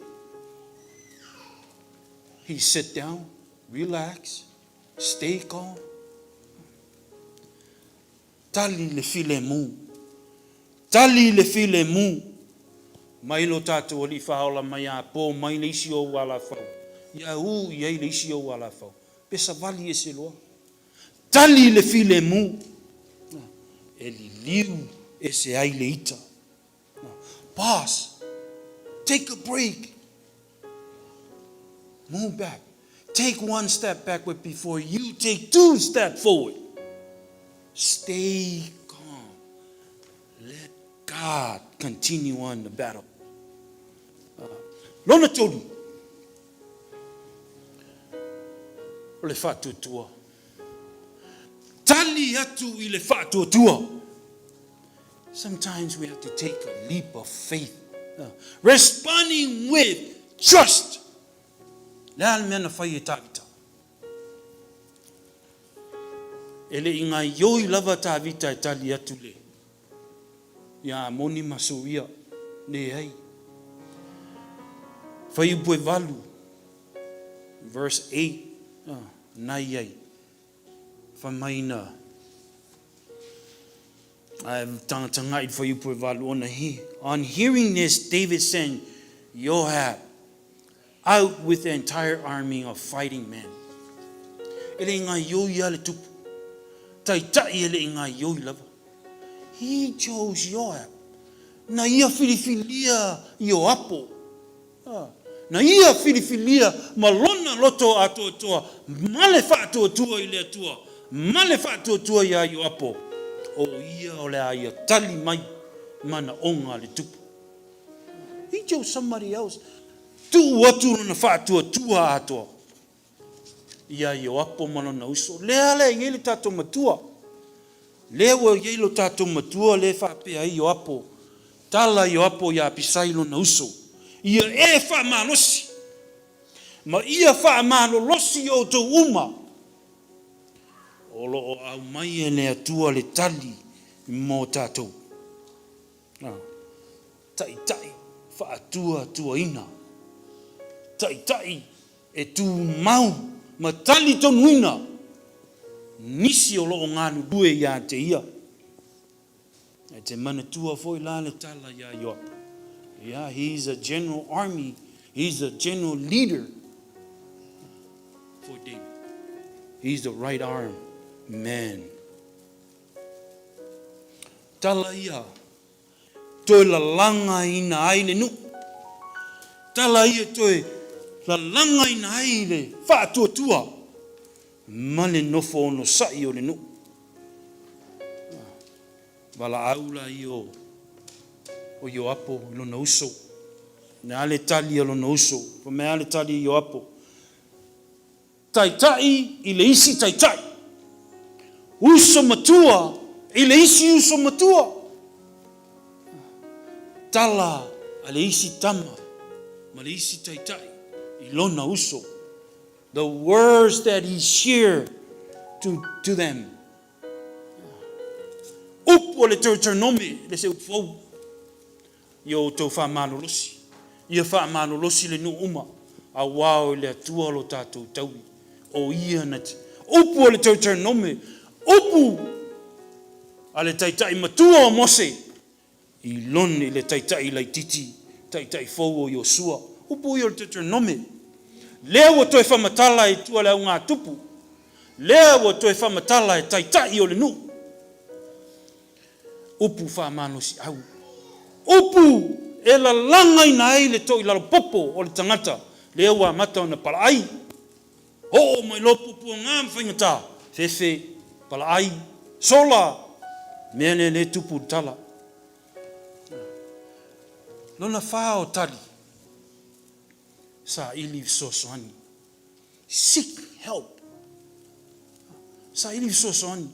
he sit down, relax, Stay calm. Tali le filemu. Tali le filemu. Mai lo tatou Alii Faaola mai a po mai le isi ou alafau. Ia u i ai le isi ou alafau. Pe savali ese loa. Tali le filemu. E liliu ese ai le ita. Pause. Take a break. Move back. Take one step backward before you take two steps forward. Stay calm. Let God continue on the battle. Lona tolu, o le faatuatua. Tali atu i le faatuatua. Sometimes we have to take a leap of faith. Responding with trust. Le a le mea na fai e Tavita? E le i ngaioi lava Tavita e tali atu le ia Amoni ma Suria. Leai. Fuaiupu e 8, verse 8, na i ai. Fai mai na ae tagatagai i le fuaiupu e 8 ona he. On hearing this, David sent Joab out with the entire army of fighting men. E le i ngaioi a le tupu. Taitai e le i ngaioi lava. He chose Joab. Na ia filifilia Ioapo. Na ia filifilia ma lona loto atoatoa ma le faatuatua i le Atua, ma le faatuatua iā Ioapo, o ia o le a ia tali mai manaoga a le tupu. He chose somebody else. Tuu atu lona faatuatua atoa iā Ioapo ma lona uso. Lea la e i ai le tatou matua. Lea ua i ai lo tatou matua lea e faapea ai Ioapo, tala Ioapo iā Apisai lona uso, ia e faamalosi, ma ia faamalolosi outou uma, o lo o aumai e le Atua le tali mo tatou. Taitai faatuatuaina, taitai e tumau ma talitonuina nisi o lo o galulue ia te ia. E te manatua foi la le tala iā Ioapo, Yeah, he is a general army, he is a general leader for David. He is the right arm man. Tala ia toe lalagaina ai le nuu. Tala ia toe lalagaina ai le faatuatua ma le nofo onosai o le nuu. Valaau la ia o Ioapo i lona uso. O le a le tali a lona uso? Fai mai a le tali a Ioapo? Taitai i le isi taitai. Uso matua i le isi uso matua. Tala a le isi tama ma le isi taitai i lona uso. The words that he shared to them. Upu o le Deuteronome, le se upu fou. Ia outou faamalolosi, ia faamalolosi le nuu uma, auā o le Atua lo tatou taui, o Ia na te. Upu o le Deuteronome, upu a le taitai matua o Mose i lona i le taitai laitiiti, taitai fou o Iosua. Upu ia o le Deuteronome. Lea ua toe faamatala i tua le augatupu, lea ua toe faamatala e taitai o le nuu. Upu faamalosiau. Upu e lalagaina ai le toilalopopo o le tagata lea ua amata ona palaai. Oo mai loa puapuaga ma faigata, fefe, palaai, sola, mea lea lea e tupu i le tala. Lona fa o tali, saili fesoasoani. Seek help. Saili fesoasoani.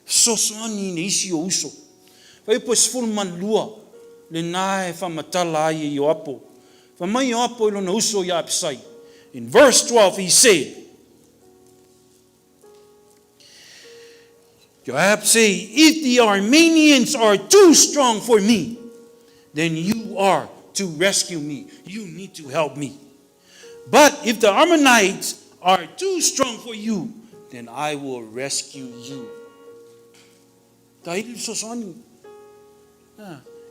Fesoasoani i isi o uso. Fuaiupu e 12, lena e faamatala ai e Ioapo. Fai mai Ioapo i lona uso ia Apisai. In verse 12 he said, Joab say, "If the Arameans are too strong for me, then you are to rescue me. You need to help me. But if the Ammonites are too strong for you, then I will rescue you." Saili fesoasoani.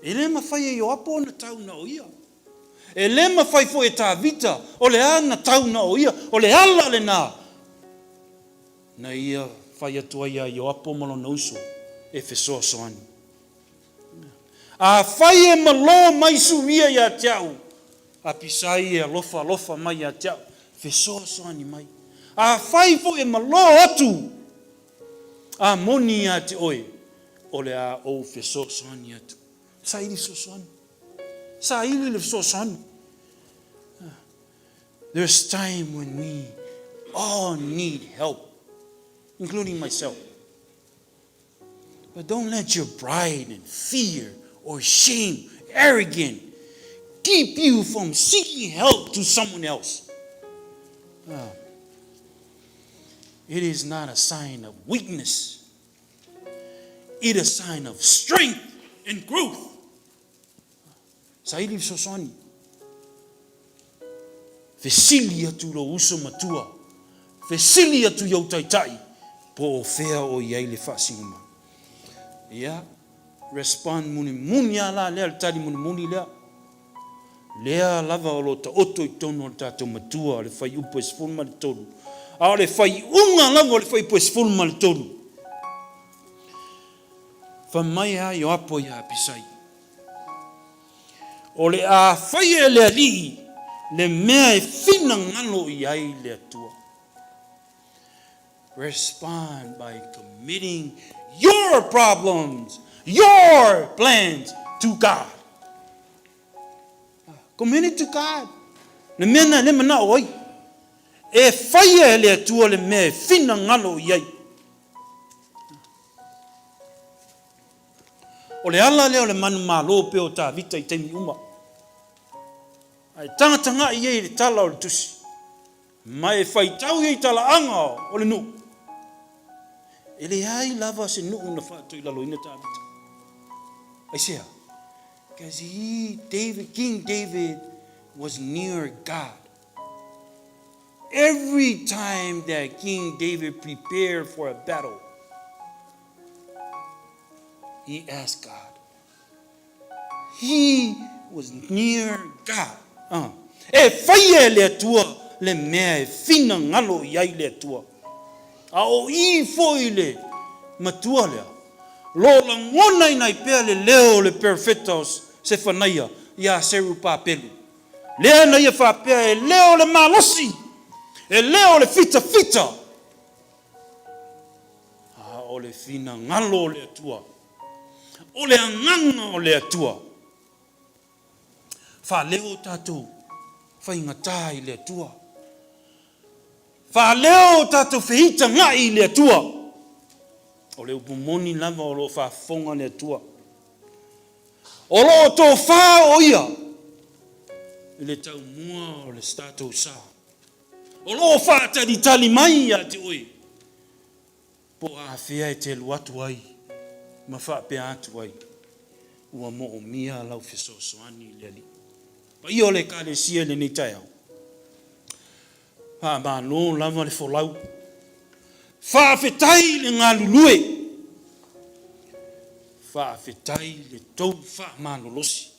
E le mafai e Ioapo ona tau na o ia. E le mafai foi e Tavita o le a na tau na o ia. O le ala lena na ia fai atu ai ia Ioapo ma lona uso e fesoasoani. Afai e malo mai Suria ia te au, Apisai e alofa alofa mai ia te au, fesoasoani mai. Afai foi e malo atu Amoni ia te oe, o le a ou fesoasoani atu. Saili fesoasoani. Saili le fesoasoani. There's time when we all need help, including myself. But don't let your pride and fear or shame, arrogant, keep you from seeking help to someone else. It is not a sign of weakness. It is a sign of strength and growth. Saili fesoasoani. Fesili atu lou uso matua. Fesili atu i ou taitai po o fea o i ai le faasinomaga. Ia, respond mulimuli lava la lea, le tali mulimuli lea. Lea lava o lo o taoto i totonu o le tatou matua o le fuaiupu e 13. A o le faaiuga lava o le fuaiupu e 13, fai mai a Ioapo ia Apisai, O le a faia e le Alii le mea e finagalo i ai le Atua. Respond by committing your problems, your plans to God. Commit it to God. Le mea na le manao ai. E faia e le Atua le mea e finagalo i ai. O le ala lea o le manumalo pea o Tavita i taimi uma. Ae tagatagai ai i le tala o le tusi, ma e faitau ai i talaaga o le nuu. E leai lava se nuu na faatoilaloina Tavita. Aisea? Because he, David, King David, was near God. Every time that King David prepared for a battle, he asked God. He was near God. E faia e le Atua le mea e finagalo i ai le Atua. A o i foi le matua lea. Lo lagonaina ai pea le leo o le perofeta o Sefanaia ia Serupapelu, lea na ia faapea, E leo le malosi, e leo le fitafita, a o le finagalo o le Atua, o le agaga o le Atua. Faaleo o tatou faigata i le Atua. Faaleo o tatou feitaga'i i le Atua. O le upu moni lava o lo o faafofoga le Atua. O lo o tofa o Ia i le taumua o le tatou sa. O lo o faatalitali mai ia te oe po o afea e te alu atu ai ma faapea atu ai, ua moomia lau fesoasoani i le Alii. Paia o le Ekalesia i lenei taeao, faamalo lava le folau. Faafetai le galulue. Faafetai le tou faamalolosi.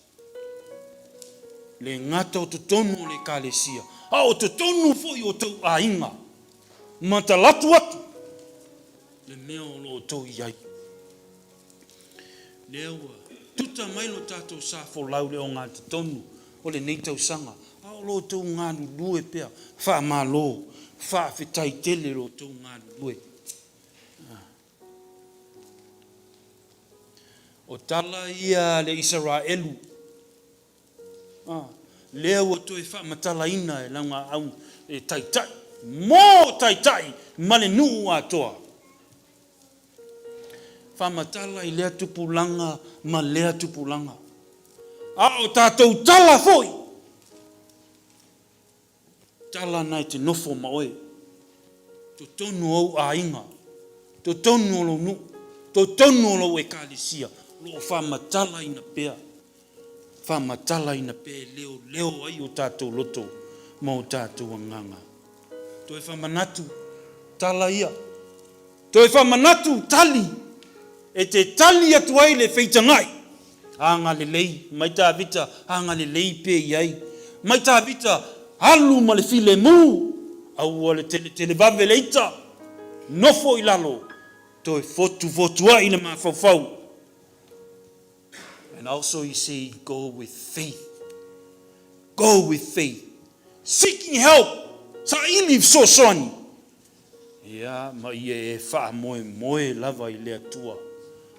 Le gata o totonu o le Ekalesia, a o totonu foi o tou aiga ma talatu atu le mea o lo o outou i ai. Lea ua tuta mai lo tatou sa folau i le ogatotonu o lenei tausaga, a o lo outou galulue pea. Faamalo, faafetai tele lo outou galulue. O tala ia a le Isaraelu, lea ua toe faamatalaina e lana au e taitai, mo taitai ma le nuu atoa. Faamatala i lea tupulaga ma lea tupulaga. A o tatou tala foi, tala na e te nofo ma oe, totonu o ou aiga, totonu o lou nuu, totonu o lou ekalesia, o lo o faamatalaina pea, faamatalaina pea e leoleo ai o tatou loto ma o tatou agaga. Toe faamanatu tala ia. Toe faamanatu tali e te tali atu ai le feitagai. Agalelei mai Tavita, agalelei pea i ai. Mai Tavita, alu ma le filemu, aua le teletelevave le ita, nofo i lalo, toe fotufotuai le mafaufau. And also you see, go with faith. Go with faith. Seeking help. Saili fesoasoani. Ia, ma ia e faamoemoe lava i le Atua,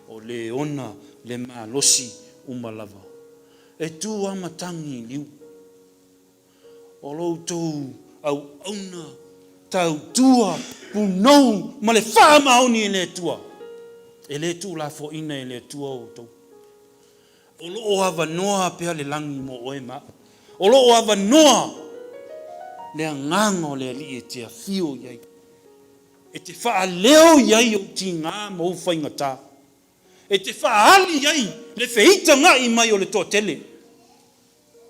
o le ona le malosi uma lava. E tu a matagi i liu. O lo outou auauna tautua punou ma le faamaoni i le Atua, e le tuulafoaina e le Atua outou. O lo o avanoa pea le lagi mo oe ma au. O lo o avanoa le agaga o le Alii e te afio i ai, e te faaleo i ai ou tiga ma ou faigata, e te faaali i ai le feitaga'i mai o le toatele,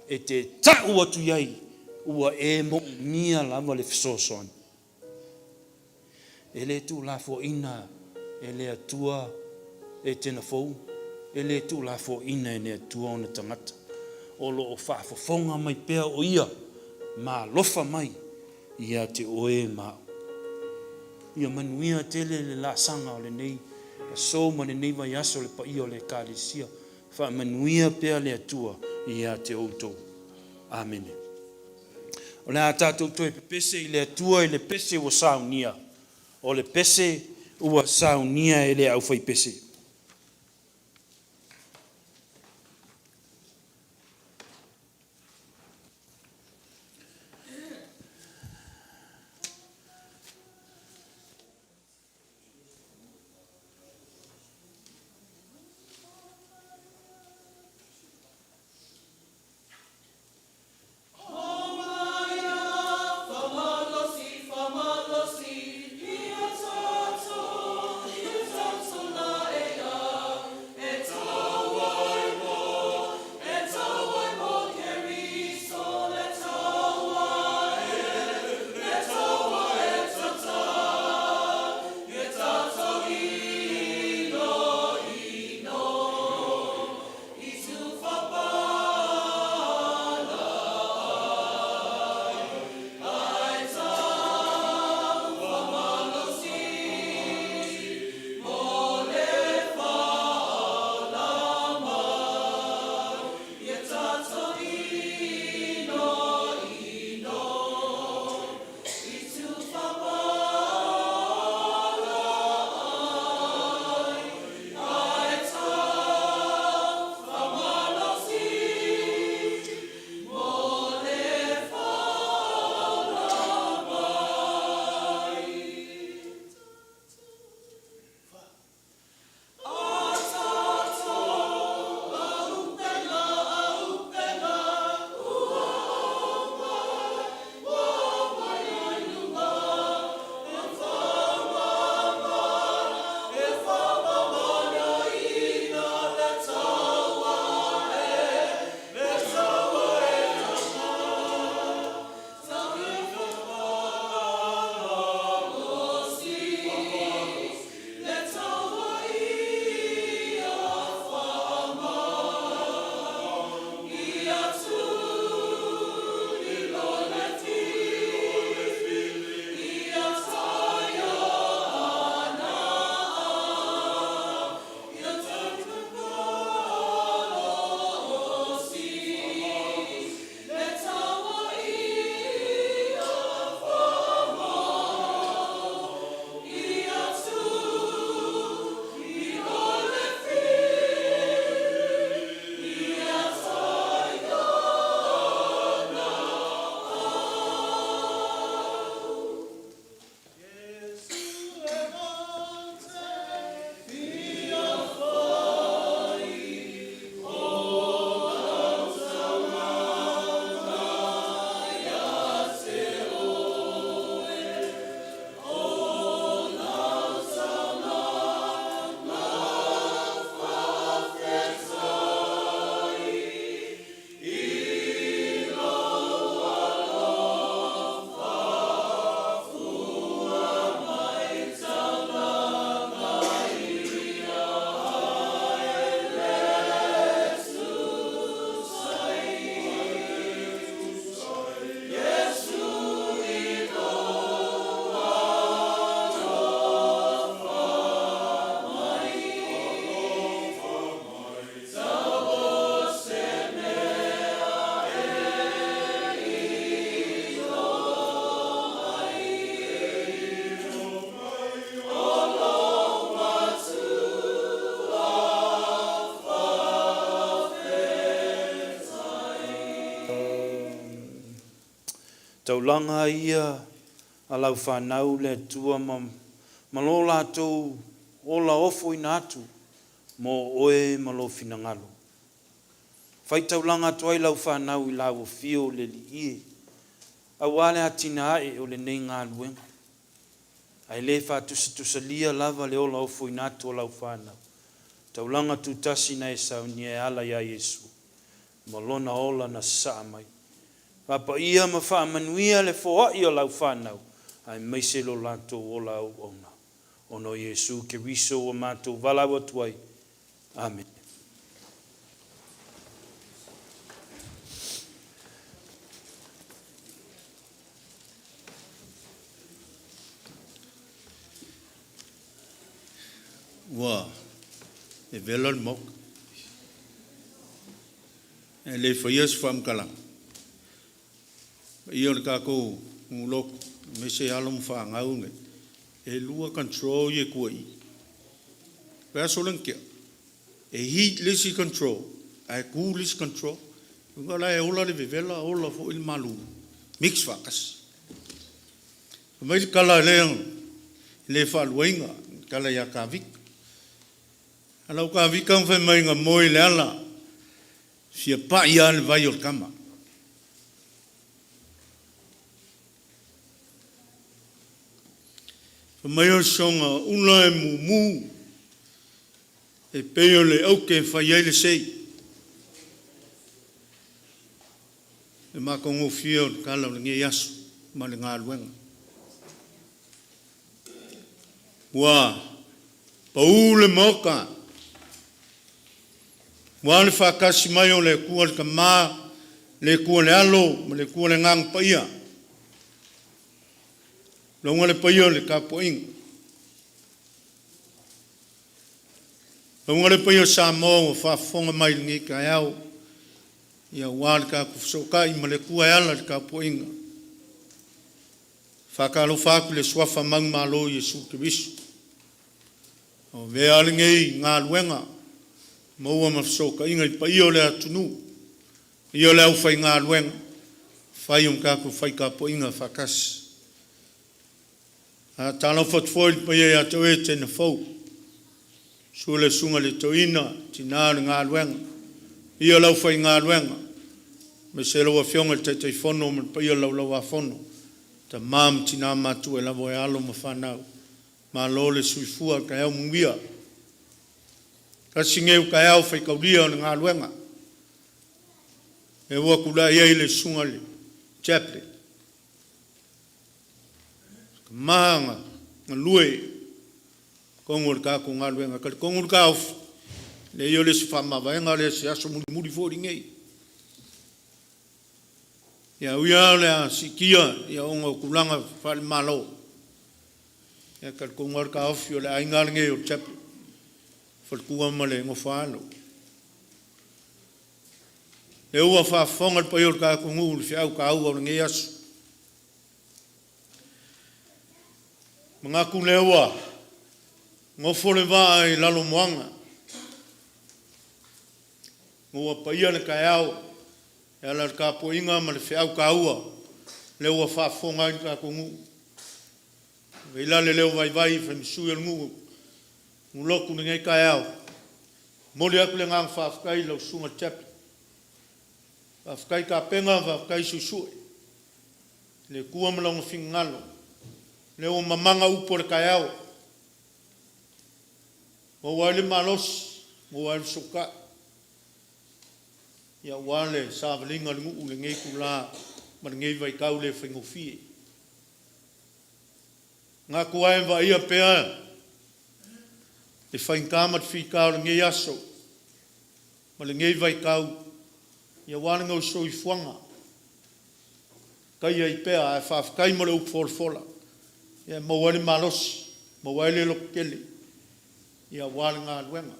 e te ta'u atu i ai ua e moomia lava le fesoasoani. E le tuulafoaina e le Atua Etena fou, e le tuulafoaina e le Atua ona tagata. O lo o faafofoga mai pea o Ia ma alofa mai ia te oe ma au. Ia manuia tele le laasaga o lenei aso ma lenei vaiaso le paia o le Ekalesia. Faamanuia pea le Atua ia te outou. Amene. O le a tatou toe pepese i le Atua i le pese ua saunia. O le pese ua saunia e le aufaipese. Taulaga ia a lau fanau le Atua ma, ma lo latou ola ofoina atu mo oe ma lou finagalo. Fai taulaga atu ai lau fanau i lau afio le Alii e, aua le atinae o lenei galuega. Ae le faatusatusalia lava le ola ofoina atu o lau fanau. Taulaga tutasi na e saunia e ala iā Iesu ma lona ola na sasaa mai. Faapaia ma faamanuia le foai o lau fanau aemaise lo latou ola auauna. Ona o Iesu Keriso ua matou valaau atu ai. Amene. Ua e vela le Maota. E le faia se faamatalaga, paia o le tatou nuu lotu, aemaise alo ma fanau nei, e lua control ia e tua i i. O le aso lea na tea, e heat le isi control ae tu le isi control. Uiga la e ola le vevela ola foi le malu, mix faatasi. Fai mai le tala lea e le faaluaina, le tala ia Tavita. A lau Tavita na fai mai na moe i le ala, fia pai lava le vai o le tama. Fai mai o le soga ula e mumu e pei o le aute e fai ai le sei. Le matagofie o le tala o lenei aso ma le galuega. Ua pau le Maota, ua le faatasi mai o le Atua le Tama, le Atua le Alo ma le Atua le Agaga Paia. Lauga le paia o le tapuaiga, lauga le paia o Samoa ua faafofoga mai i lenei taeao, aua le tatou fesootai ma le Atua e ala i le tapuaiga. E faatalofa atu i le Suafa manumalo o Iesu Keriso, ua avea lenei galuega ua maua ma fesootaiga i le paia o le atunuu, paia o le aufaigaluega, fai o le tatou fai tapuaiga faatasi. E faatalofa atu foi i le paia ia te oe Tenafou, susu le Susuga i le Toeaina, tina o le galuega, paia o le aufaigaluega, aemaise lau Afioga i le Taitaifono ma le paia o le Laulau-a-Fono, tama ma tina matutua e lava oe alo ma fanau, malo le soifua, taeao manuia. Tasi lenei o taeao faitaulia o le galuega, lea ua tulai ai le susuga i le Chaplain, le tama na galue i totonu o le tatou galuega. E talitonu le taofi, leai o le isi faamavaega lea o se aso mulimuli foi lenei. Ae ui lava o le a siitia ona o tulaga faale-Malo, ae talitonu lava le taofi, o le aiga lava lenei o le Chaplain, faletua ma le nofo-a-alo. O lea ua faafofoga le paia o le tatou atunuu i le feau taua o lenei aso. E manatu o lea ua nofo le vaa i Lalomoana, ua paia le taeao e ala i le tapuaiga ma le feau taua lea ua faafofoga ai le tatou nuu. E i ai la le leo vaivai e fai ma sui o le nuu lotu i lenei taeao, e momoli atu le agaga faafetai i lau Susuga i le Chaplain, faafetai tapena, faafetai suesue, le Atua ma Lona finagalo lea ua mamana upu o le taeao, maua ai le malosi, maua ai le fesootai aua le savaliga a le nuu i lenei itula ma lenei vaitau le faigofie. E manatu lava e vaaia pea le faigata ma le fita o lenei aso ma lenei vaitau aua le soifuaga taia ai pea, ae faafetai mo le upu folafola e maua ai le malosi, maua ai le lototele aua le galuega.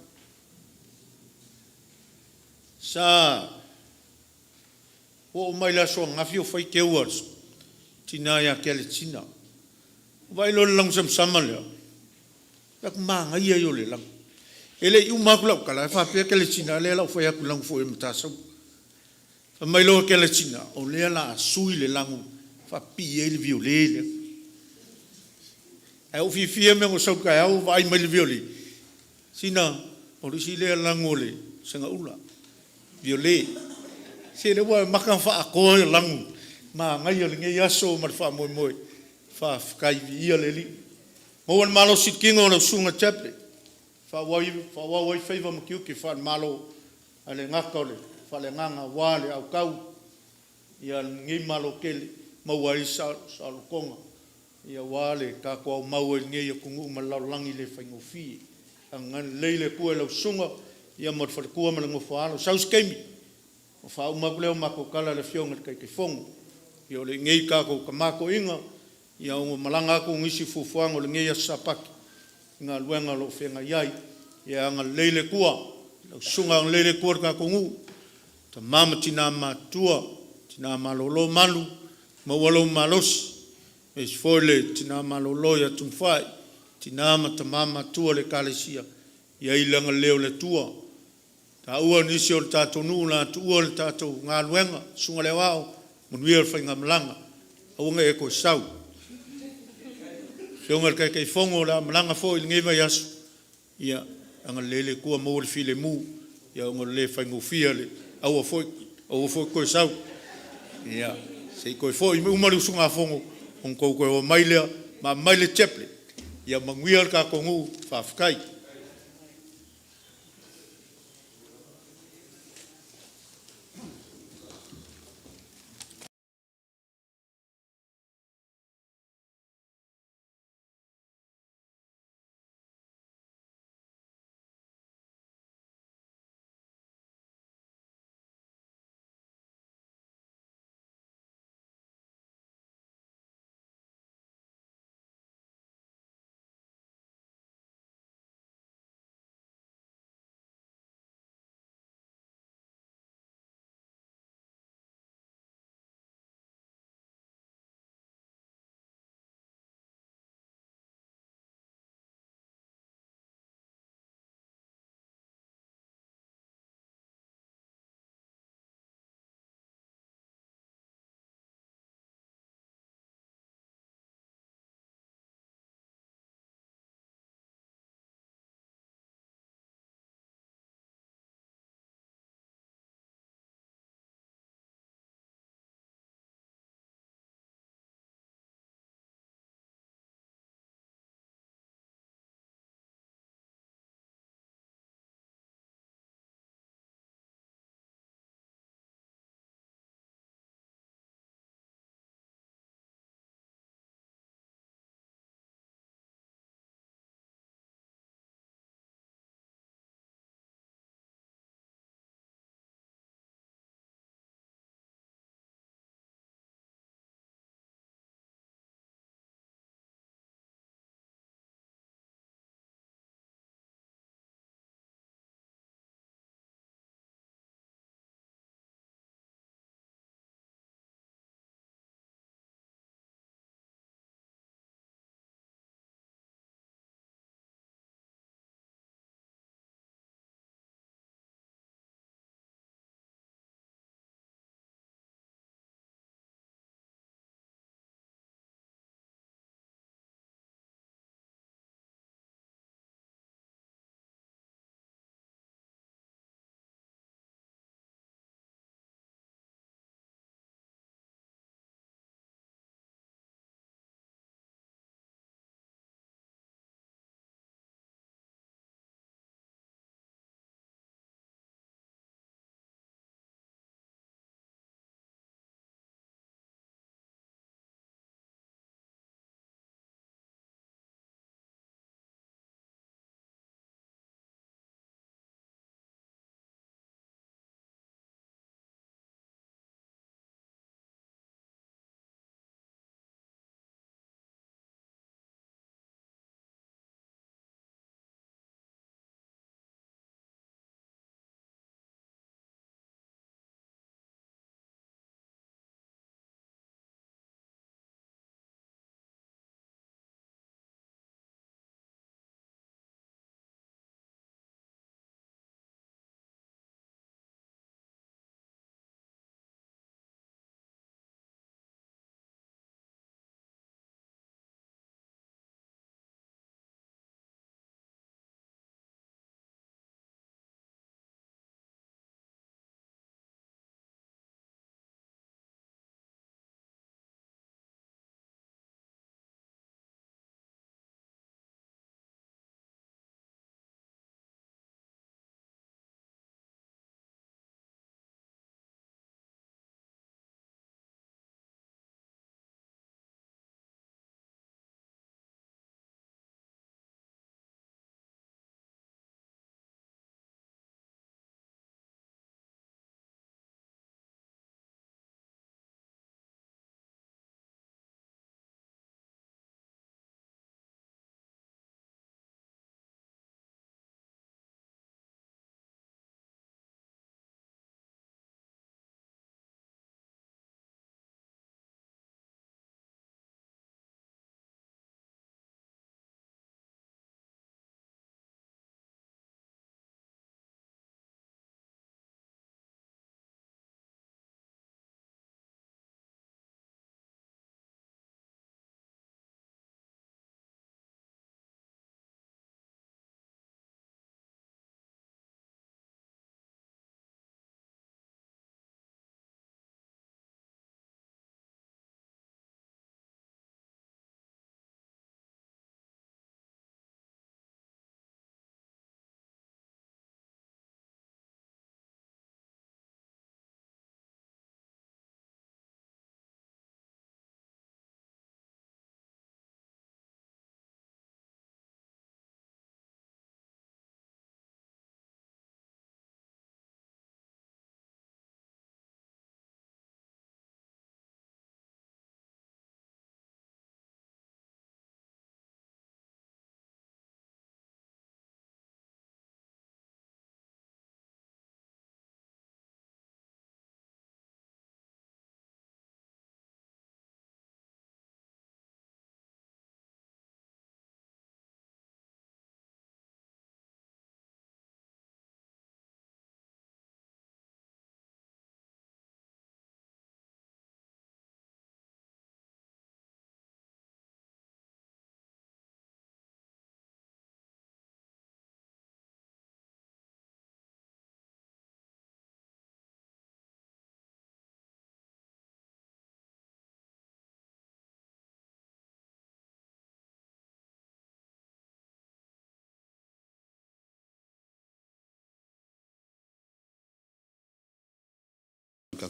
Sa oo mai le aso ananafi o fai teu a le tina ia Kealetina. Ona vaai loa i le lanu samasama lea, fai atu, manaia ia o le lanu. E le i uma atu lau tala ae faapea Keletina, lea o le a ou fai atu i le lanu foi o le Matasuo. Fai mai loa Keletina, o lea o le a sui le lanu Faapipii i ai le violet lea. Ae ua ou fiafia lava ina ua ou sau i le taeao ou vaai mai i le violet, sina, o le isi lea lagu o le segaula, violet. Se lea ua amata ona faaatoa lagu, manaia o lenei aso ma le faamoemoe, faafetai viia le Alii. Maua le malosi i le tino i lau Susuga Chaplin, e faaauau ai faiva ma tiute faale-Malo, ae le gata o le faale-Agaga aua le autau a lenei Malo tele, maua ai saolotoga aua le tatou aumau ai i lenei atunuu ma le lalolagi e le faigofie. Agalelei le Atua i lau susuga ma le faletua ma le nofo-a-alo. Sau se taimi ona faauma atu lea o matou tala le Afioga i le Taitaifono. Ia o le i inei i tatou tama toeaiina, ona malaga atu nisi i fuafuaga o lenei aso Sapatu i galuega o lo o feagai ai. Ia agalelei le Atua i lau susuga, agalelei le Atua i le tatou nuu, tama ma tina matutua, tina malolo Malu, maua lou malosi, aemaise foi le tina malolo ia Tunuwai, tina ma tama matutua o le Ekalesia, ia i ai le agalelei o le Atua. E taua nisi o le tatou nuu o le a tuua le tatou galuega, susuga i le Aoao, manuia le faigamalaga, aua ne i e toe sau. Lau Afioga i le Taitaifono o le a malaga foi i lenei vaiaso, ia agalelei le Atua maua le filemu, ona e le faigofie le… aua foi aua foi e te toe sau, se i toe foi uma le usugafono ona outou toe omai lea ma aumai le tablet. Ia manuia le tatou nuu, faafetai.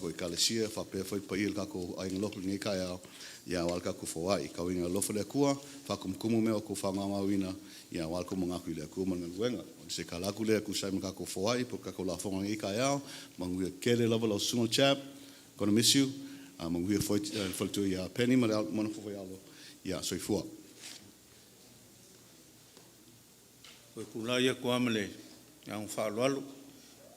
takou Ekalesia faapea foi le paia o le tatou aiga lotu i lenei taeao, aua le tatou foai. Tau ina alofa le Atua faatumutumu mea o outou faamaumauina aua le tou manatu i le Atua ma Lana galuega. O se tala atu lea e tusa ai ma tatou foai po o le tatou lafoga i lenei taeao. Manuia tele lava lau Susuga Chap, gonna miss you. Manuia foi le faletua ia Penny ma le nofo foi a Alo. Ia, soifua. Toe tulai atu lava ma le agaga faaaloalo,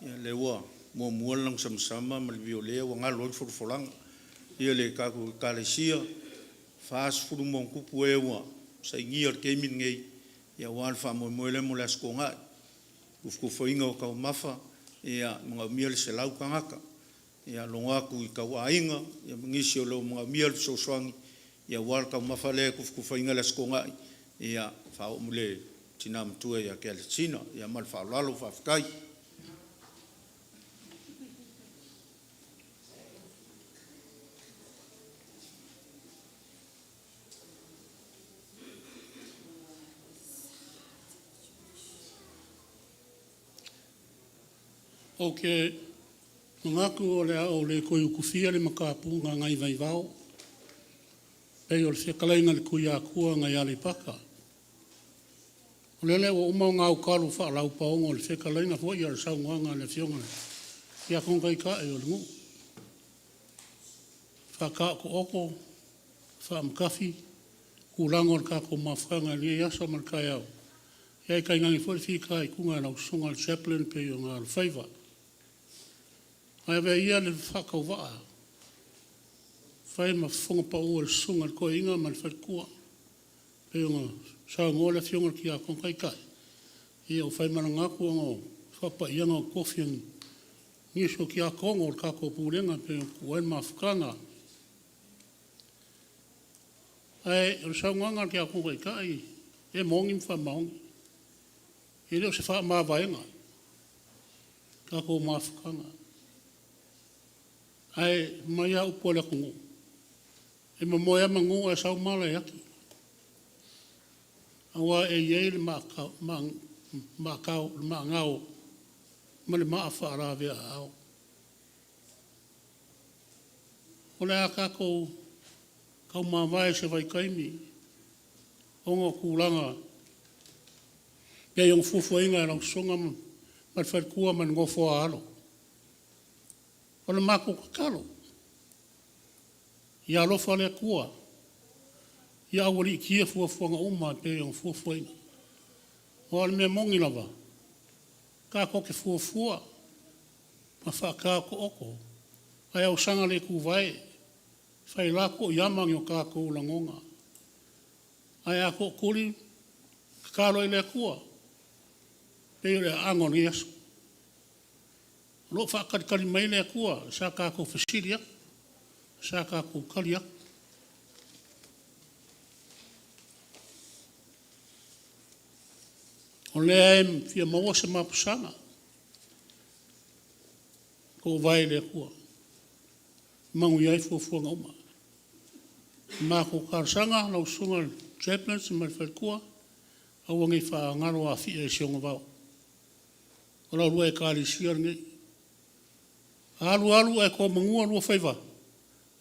ia lea ua muamua le lagi samasama ma le viole ua galo ai le folafolaga. Le paia i le tatou Ekalesia, 40+ e ua sainia i le taimi lenei aua le faamoemoe lea mo le Aso Toonai. Le tufatufaina o taumafa, e manaomia le 100 tagata. Ia logo atu i tauaiga ma nisi o lo o manaomia le fesoasoani aua le taumafa lea e tufatufaina i le Aso Toonai, ia faaoo i le tina matua ia Alesina. Ia ma le faaaloalo faafetai. Ou te manatu o le a ou le toe utufia le mataupu Gagaifomauga pei o le fetalaiga i le Tuiatua nai Aleipata. O lele ua uma ona autalu faalaupaogo i le fetalaiga foi a o le saunoaga a le Afioga i le Tiakono Taitai o le nuu, faataotooto, faamatafi tulaga o le tatou mafutaga i lenei aso ma le taeao, ae tainane foi le fitaituga a lau Susuga i le Chaplain pei ona alofaiva. Ae avea ia le faatauvaa e fai ma fofoga pau o le Susuga i le Toeaina ma le faletua pei ona saunoa le Afioga i le Tiakono Taitai, ia ua faimalaga atu ona o le faapaiaga o tofi o nisi o tiakono o le tatou Pulega pei ona tuua ai le mafutaga. Ae o le saunoaga a le Tiakono Taitai, e moni ma faamaoni, e le o se faamavaega le tatou mafutaga. Ae fai mai lava upu a le atunuu, e momoe lava manu ae sau mala e ati. Aua e i ai le maagao ma le maa faalavea-aao. O le a tatou taumavae i se vaitaimi ona o tulaga pei ona fuafuaina e lau Susuga ma le faletua ma le nofo a alo. O le matou tatalo, ia alofa le Atua ia aualiitia fuafuaga uma e pei ona fuafuaina. Aua o le mea moni lava, tatou te fuafua ma faataotooto ae ausaga le tuvae, faila toiama ni o tatou lagona. Ae a tootuli, tatalo i le Atua, pei o le aano o lenei aso. O lo o faatalitali mai le Atua i sa tatou fesili atu, sa tatou tali atu. O lea e fia maua se mapusaga toovae i le Atua e manuia ai fuafuaga uma. O le matou talosaga lau Susuga i le Chaplain ma le faletua, aua ne i faagalo Afia i si ona vao. O la oulua Ekalesia lenei. A alu alu ae to manua oulua faiva,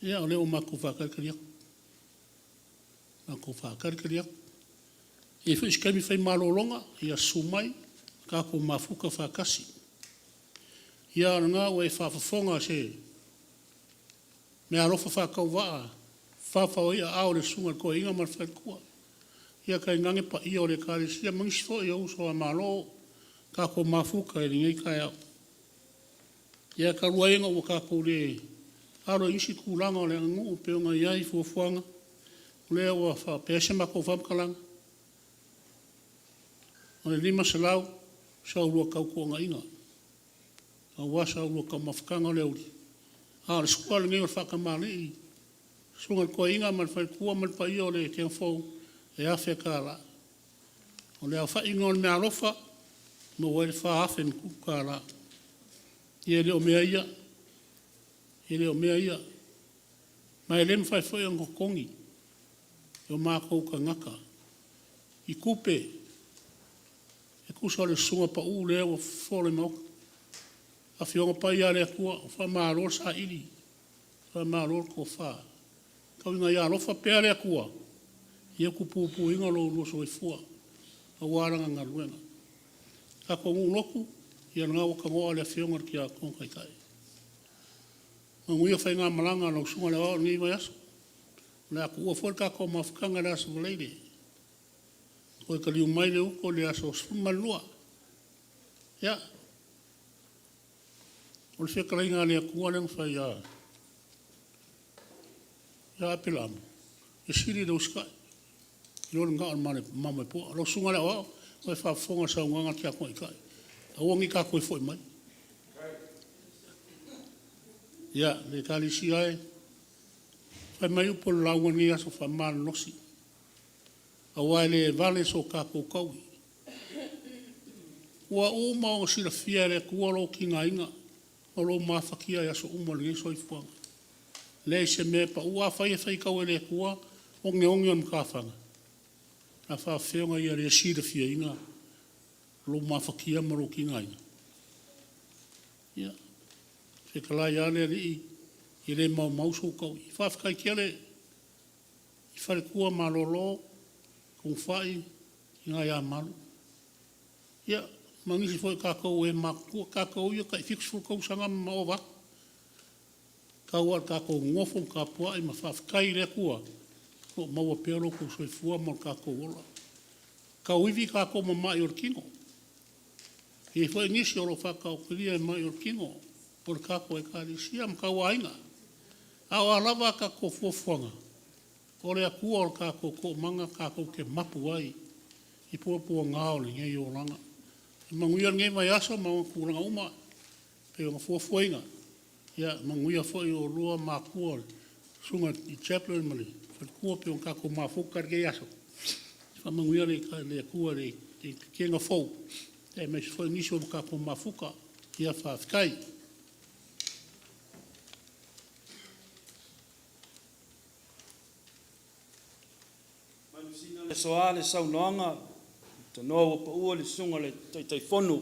ia o lea ua matou faatalitali atu, matou faatalitali atu. E i ai foi se taimi fai malologa, ia susu mai tatou mafuta faatasi. Ia o lena ua e faafofoga i se meaalofa faatauvaa e faufau ai aao o le susuga i le toeaina ma le faletua, ia tainane paia o le Ekalesia ma nisi foi o uso a Malo ua tatou mafuta i lenei taeao. Ia talu ai ona ua tatou le alo i nisi tulaga o le aganuu pei ona i ai fuafuaga, o lea ua faapea ai se matou faamatalaga, o le $500 o sa oulua tautuanaiga aua sa oulua taumafataga o le aoauli, a o le sua lenei o le faatamalii, le susuga i le toeaina ma le faletua ma le paia o le Fou, e $1,000. O le aofaiga o le meaalofa, e maua ai le $4,000+. Ia e le o mea ia, e le o mea ia, ma e le mafai foi ona totogi e o matou tagata i tupe e tusa o le susuga pau lea ua fofo le Maota. Afioga Paia a le Atua, ua faamalo le saili. Faamalo le tofa. Tau ina ia alofa pea le Atua ia utupupuina lo oulua soifua aua Lana galuega. Tatou nuu lotu, ia lena ua tanoa le Afioga i le Tiakono Taitai. Manuia faigamalaga a lau Susuga i le Aoao i lenei vaiaso. O le a tuua foi le tatou mafutaga i le aso Faraile, toe taliu mai le uto i le aso 12. Ia, o le fetalaiga a le Atua lea na fai ia Aperaamo, e sili le usitai i lo le ga'o i le mamoe poa. Lau Susuga i le Aoao, ua e faafofoga i le saunoaga a le Tiakono Taitai, aua ne i ta toe foi mai. Ia, le Ekalesia e, fai mai upu o le lauga i lenei aso, faamalolosi, aua e le vale so tatou taui. Ua uma ona silafia e le Atua lou tigaina ma lou mafatia i aso uma o lenei soifuaga. E leai se mea e pau. Afai e faitau e le Atua ogeoge o le matafaga, o le a faapefea ona Ia le silafiaina lou mafatia ma lou tigaina? Ia, fetalai lava le Alii, e le maumau sou taui. Faafetai tele i faletua malolo, Fepuleai, tina ia Malu, ia, ma nisi foi o tatou e matutua, tatou ia e tai 70 tausaga ma ova atu. Tau lava ina tatou nonofo ma tapuai ma faafetai i le Atua o lo o maua pea lo outou soifua ma lo tatou ola. Tauivi tatou ma mai o le tino. E i ai foi nisi o lo o faataotolia i mai o le tino o le tatou Ekalesia ma tauaiga. A o a lava a tatou fuafuaga, o le Atua o le tatou toomaga tatou te mapu ai i puapuaga o lenei olaga. Ia manuia lenei vaiaso ma ona tulaga uma pei ona fuafuaina. Ia manuia foi oulua ma matua, le Susuga i le Chaplain ma le faletua pei ona tatou mafuta i lenei aso. Faamanuia le Atua i le tetena fou aemaise foi nisi ua tatou mafuta. Ia faafetai. Le Aso A le saunoaga, tanoa ua paua le susuga i le Taitaifono,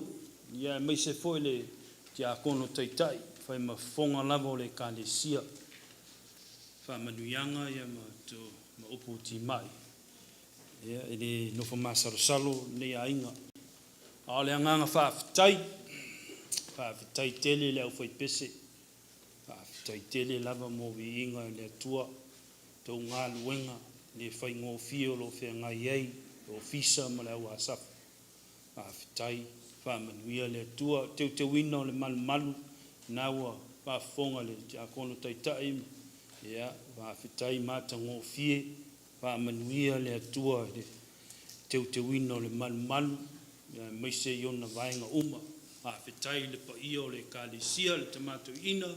aemaise foi le Tiakono Taitai, e fai ma fofoga lava o le Ekalesia. Faamanuiaga ma upu timai, e le nofo masalosalo lenei aiga. A o le agaga faafetai, faafetai tele i le aufaipese, faafetai tele lava mo viiga i le Atua, tou galuega e le faigofie o lo o feagai ai le Ofisa ma le Au Asafu. Faafetai, faamanuia le Atua. Teuteuina o le malumalu, lena ua faafofoga le Tiakono Taitai, ia, faafetai matagofie, faamanuia le Atua i le teuteuina o le malumalu, aemaise i ona vaega uma. Faafetai i le paia o le Ekalesia, le Tama Toeaina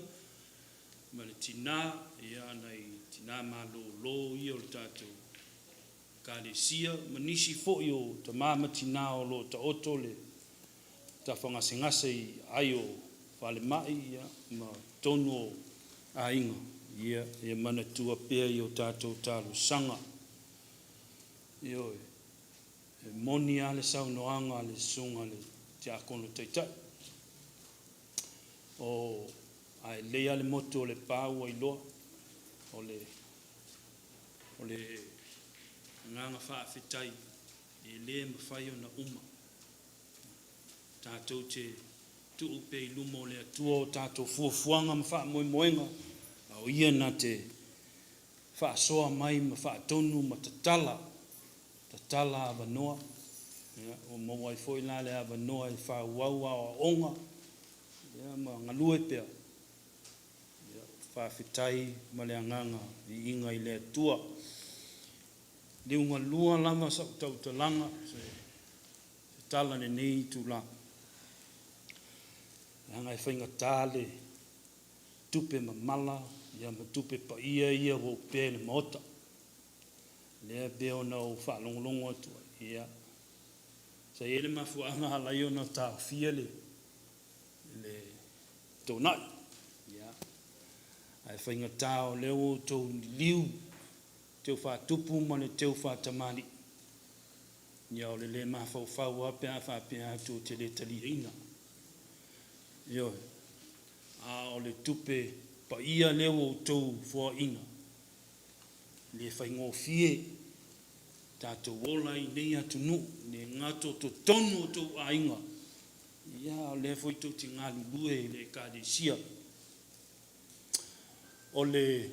ma le tina, ia, nai tina malolo ia o le tatou Ekalesia, ma nisi foi o tama ma tina o lo o taoto le tafagasegase i aai o falemai ma totonu o aiga, ia manatua pea i o tatou talosaga. Ioe, e moni lava le saunoaga a le Susuga i le Tiakono Taitai, o a e lelei lava le motu o Lepa ua iloa, o le agaga faafetai e le mafai ona uma. Tatou te tuu pea i luma o le Atua o tatou fuafuaga ma faamoemoega, a o Ia na te faasoa mai ma faatonu ma tatala, tatala avanoa. Ia, ua maua ai foi la le avanoa e faaauau aoaoga, ia, ma galue pea. Ia, faafetai ma le agaga viiga i le Atua. Liugalua lava sau tautalaga, se tala i lenei itula, leaga e faigata le tupe mamala ma tupe paia ia ua opea i le Maota. Lea e pei ona ou faalogologo atu ai, ia, sa i ai le mafuaaga na ala ai ona taofia le toonai, ia, ae faigata o lea ua outou liliu teu faatupu ma le teu faatamalii. Ia, o le le mafaufau lava pe a faapea atu ou te le taliaina. Ioe. A o le tupe Paia lea ua outou foaina, le faigofie tatou ola ai i nei atunuu, le gata o totonu o outou aiga, ia a o lea foi tou te galulue i le Ekalesia. O le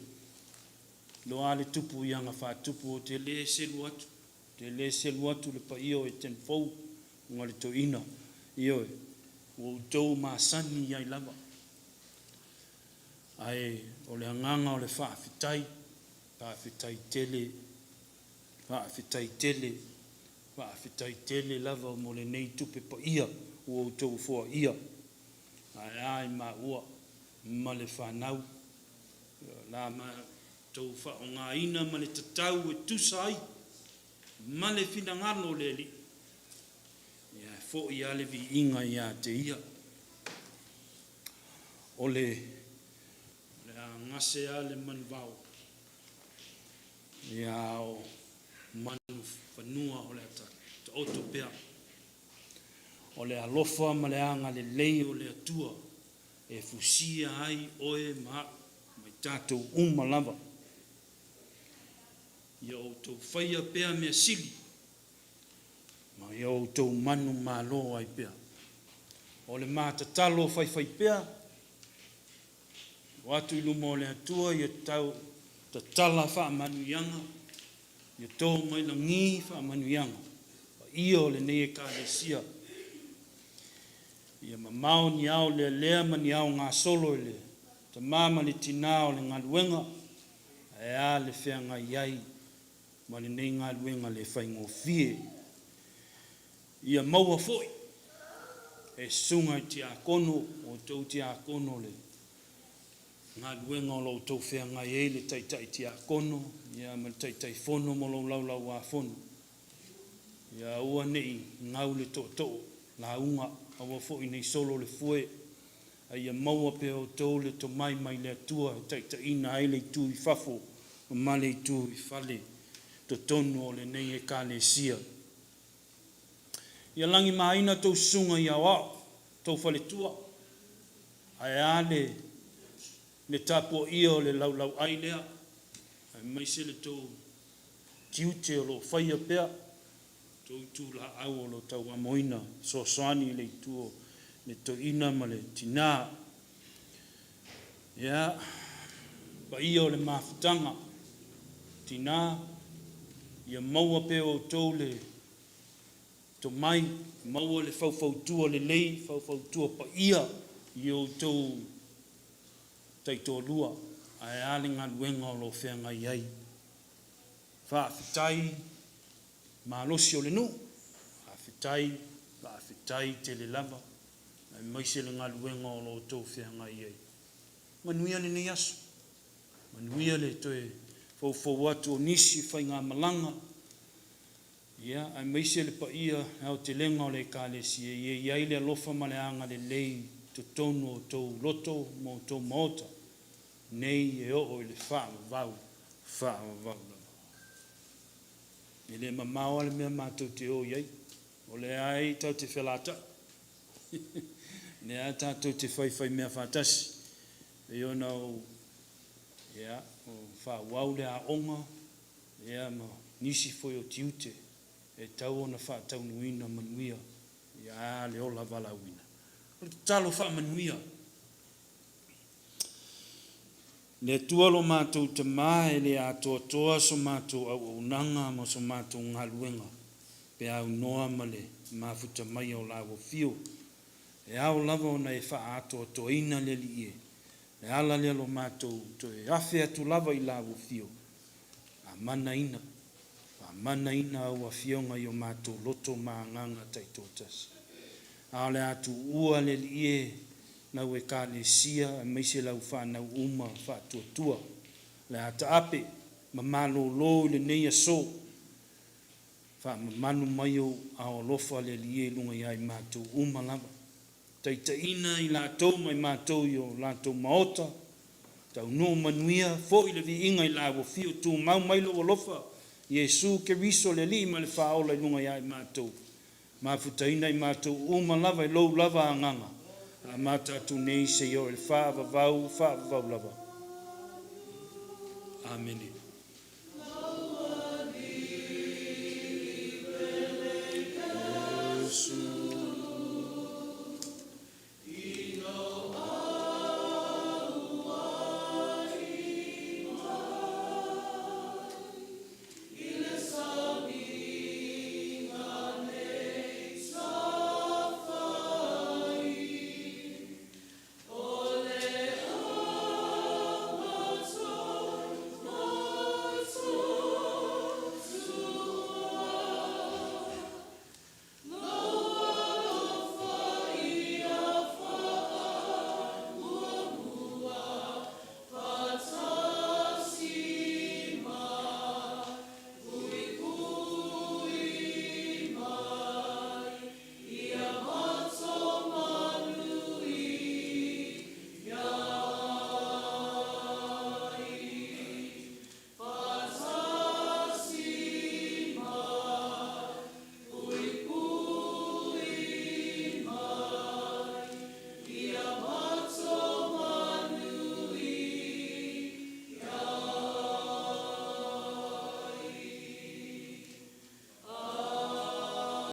loa a le tupu i aga faatupu, ou te le selu atu, ou te le selu atu le paia o Eteni Fou ma le toeaina, ioe, ua outou masani i ai lava. Ae o le agaga o le faafetai, faafetai tele, faafetai tele, faafetai tele lava mo lenei tupe paia ua outou foaia. Ae a i maua ma le fanau, o la matou faaaogaina ma le tatau e tusa ai ma le finagalo o le Alii, ia e foi lava le viiga ia te Ia. O le a gase lava le manuvao, ia a o manufanua o le a taoto pea. O le alofa ma le agalelei o le Atua e fusia ai oe ma a'u ma i tatou uma lava. Ia outou faia pea mea sili ma ia outou manumalo ai pea. O le ma tatalo faifaipea, o atu i luma o le Atua ia tau tatala faamanuiaga, ia to mai lagi faamanuiaga, paia o lenei Ekalesia, ia mamao ni ao lealea ma ni ao gasolo i le tama ma le tinā o le galuega, ae a le feagai ai ma lenei galuega le faigofie. Ia maua foi e susuga i tiakono, o outou tiakono le galuega o lo outou feagai ai le taitai tiakono ia ma le taitai fono mo lou laulauafono. Ia aua ne i gau le tootoo lauga, aua foi ne i solo le foe, a ia maua pea e outou le tomai mai le Atua e taitaiina ai le itu i fafo ma le itu i fale totonu o lenei Ekalesia. Ia lagimaina tou susuga i aoao, tou faletua, ae a le le tapuaia o le laulauai lea, aemaise le tou tiute o lo o faia pea, tou itulaau o lo o tauamoina, fesoasoani i le itu o le toeaina ma le tina. Ia, paia o le mafutaga, tina, ia maua pea e outou le tomai, maua le faufautua lelei, faufautua paia i outou taitoalua, ae a le galuega o lo o feagai ai. Faafetai malosi o le nuu, faafetai, faafetai tele lava, aemaise le galuega o lo o outou feagai ai. Manuia lenei aso, manuia le toe foufou atu o nisi faigamalaga, ia, aemaise le paia, le aotelega o le Ekalesia, ia i ai le alofa ma le agalelei i totonu o outou loto ma outou maota nei e oo i le faavavau, faavavau lava. E le mamao lava le mea matou te o i ai, o lea ai tatou te felatai, o lea lava tatou te faifaimea faatasi. Pei ona ou, ia, faaauau le aoga, ia, ma nisi foi o tiute e tatau ona faataunuuina manuia, ia, ae a le ola valaauina. O le tatalo faamanuia. Le Atua lo matou Tama, e le atoatoa so matou auaunaga ma so matou galuega pe aunoa ma le mafuta mai o Lau Afio. E ao lava ona e faaatoatoaina le Alii e, le ala lea lo matou toe afe atu lava i Lau Afio, faamanaina, faamanaina Au Afioga i o matou loto ma agaga taitoatasi. A o le a tuua le Alii e, lau Ekalesia aemaise lau fanau uma faatuatua. O le a taape ma malolo i lenei aso. Faamamalu mai ou ao alofa le Alii e i luga ia i matou uma lava. Taitaiina i latou ma i matou i o latou maota. Taunuu manuia foi le viiga i la ua fio tumau mai lou alofa, Iesu Keriso le Alii ma le Faaola i luga ia i matou. Mafutaina i matou uma lava i lou lava agaga, a amata atu nei seia oo i le faavavau, faavavau lava. Amene.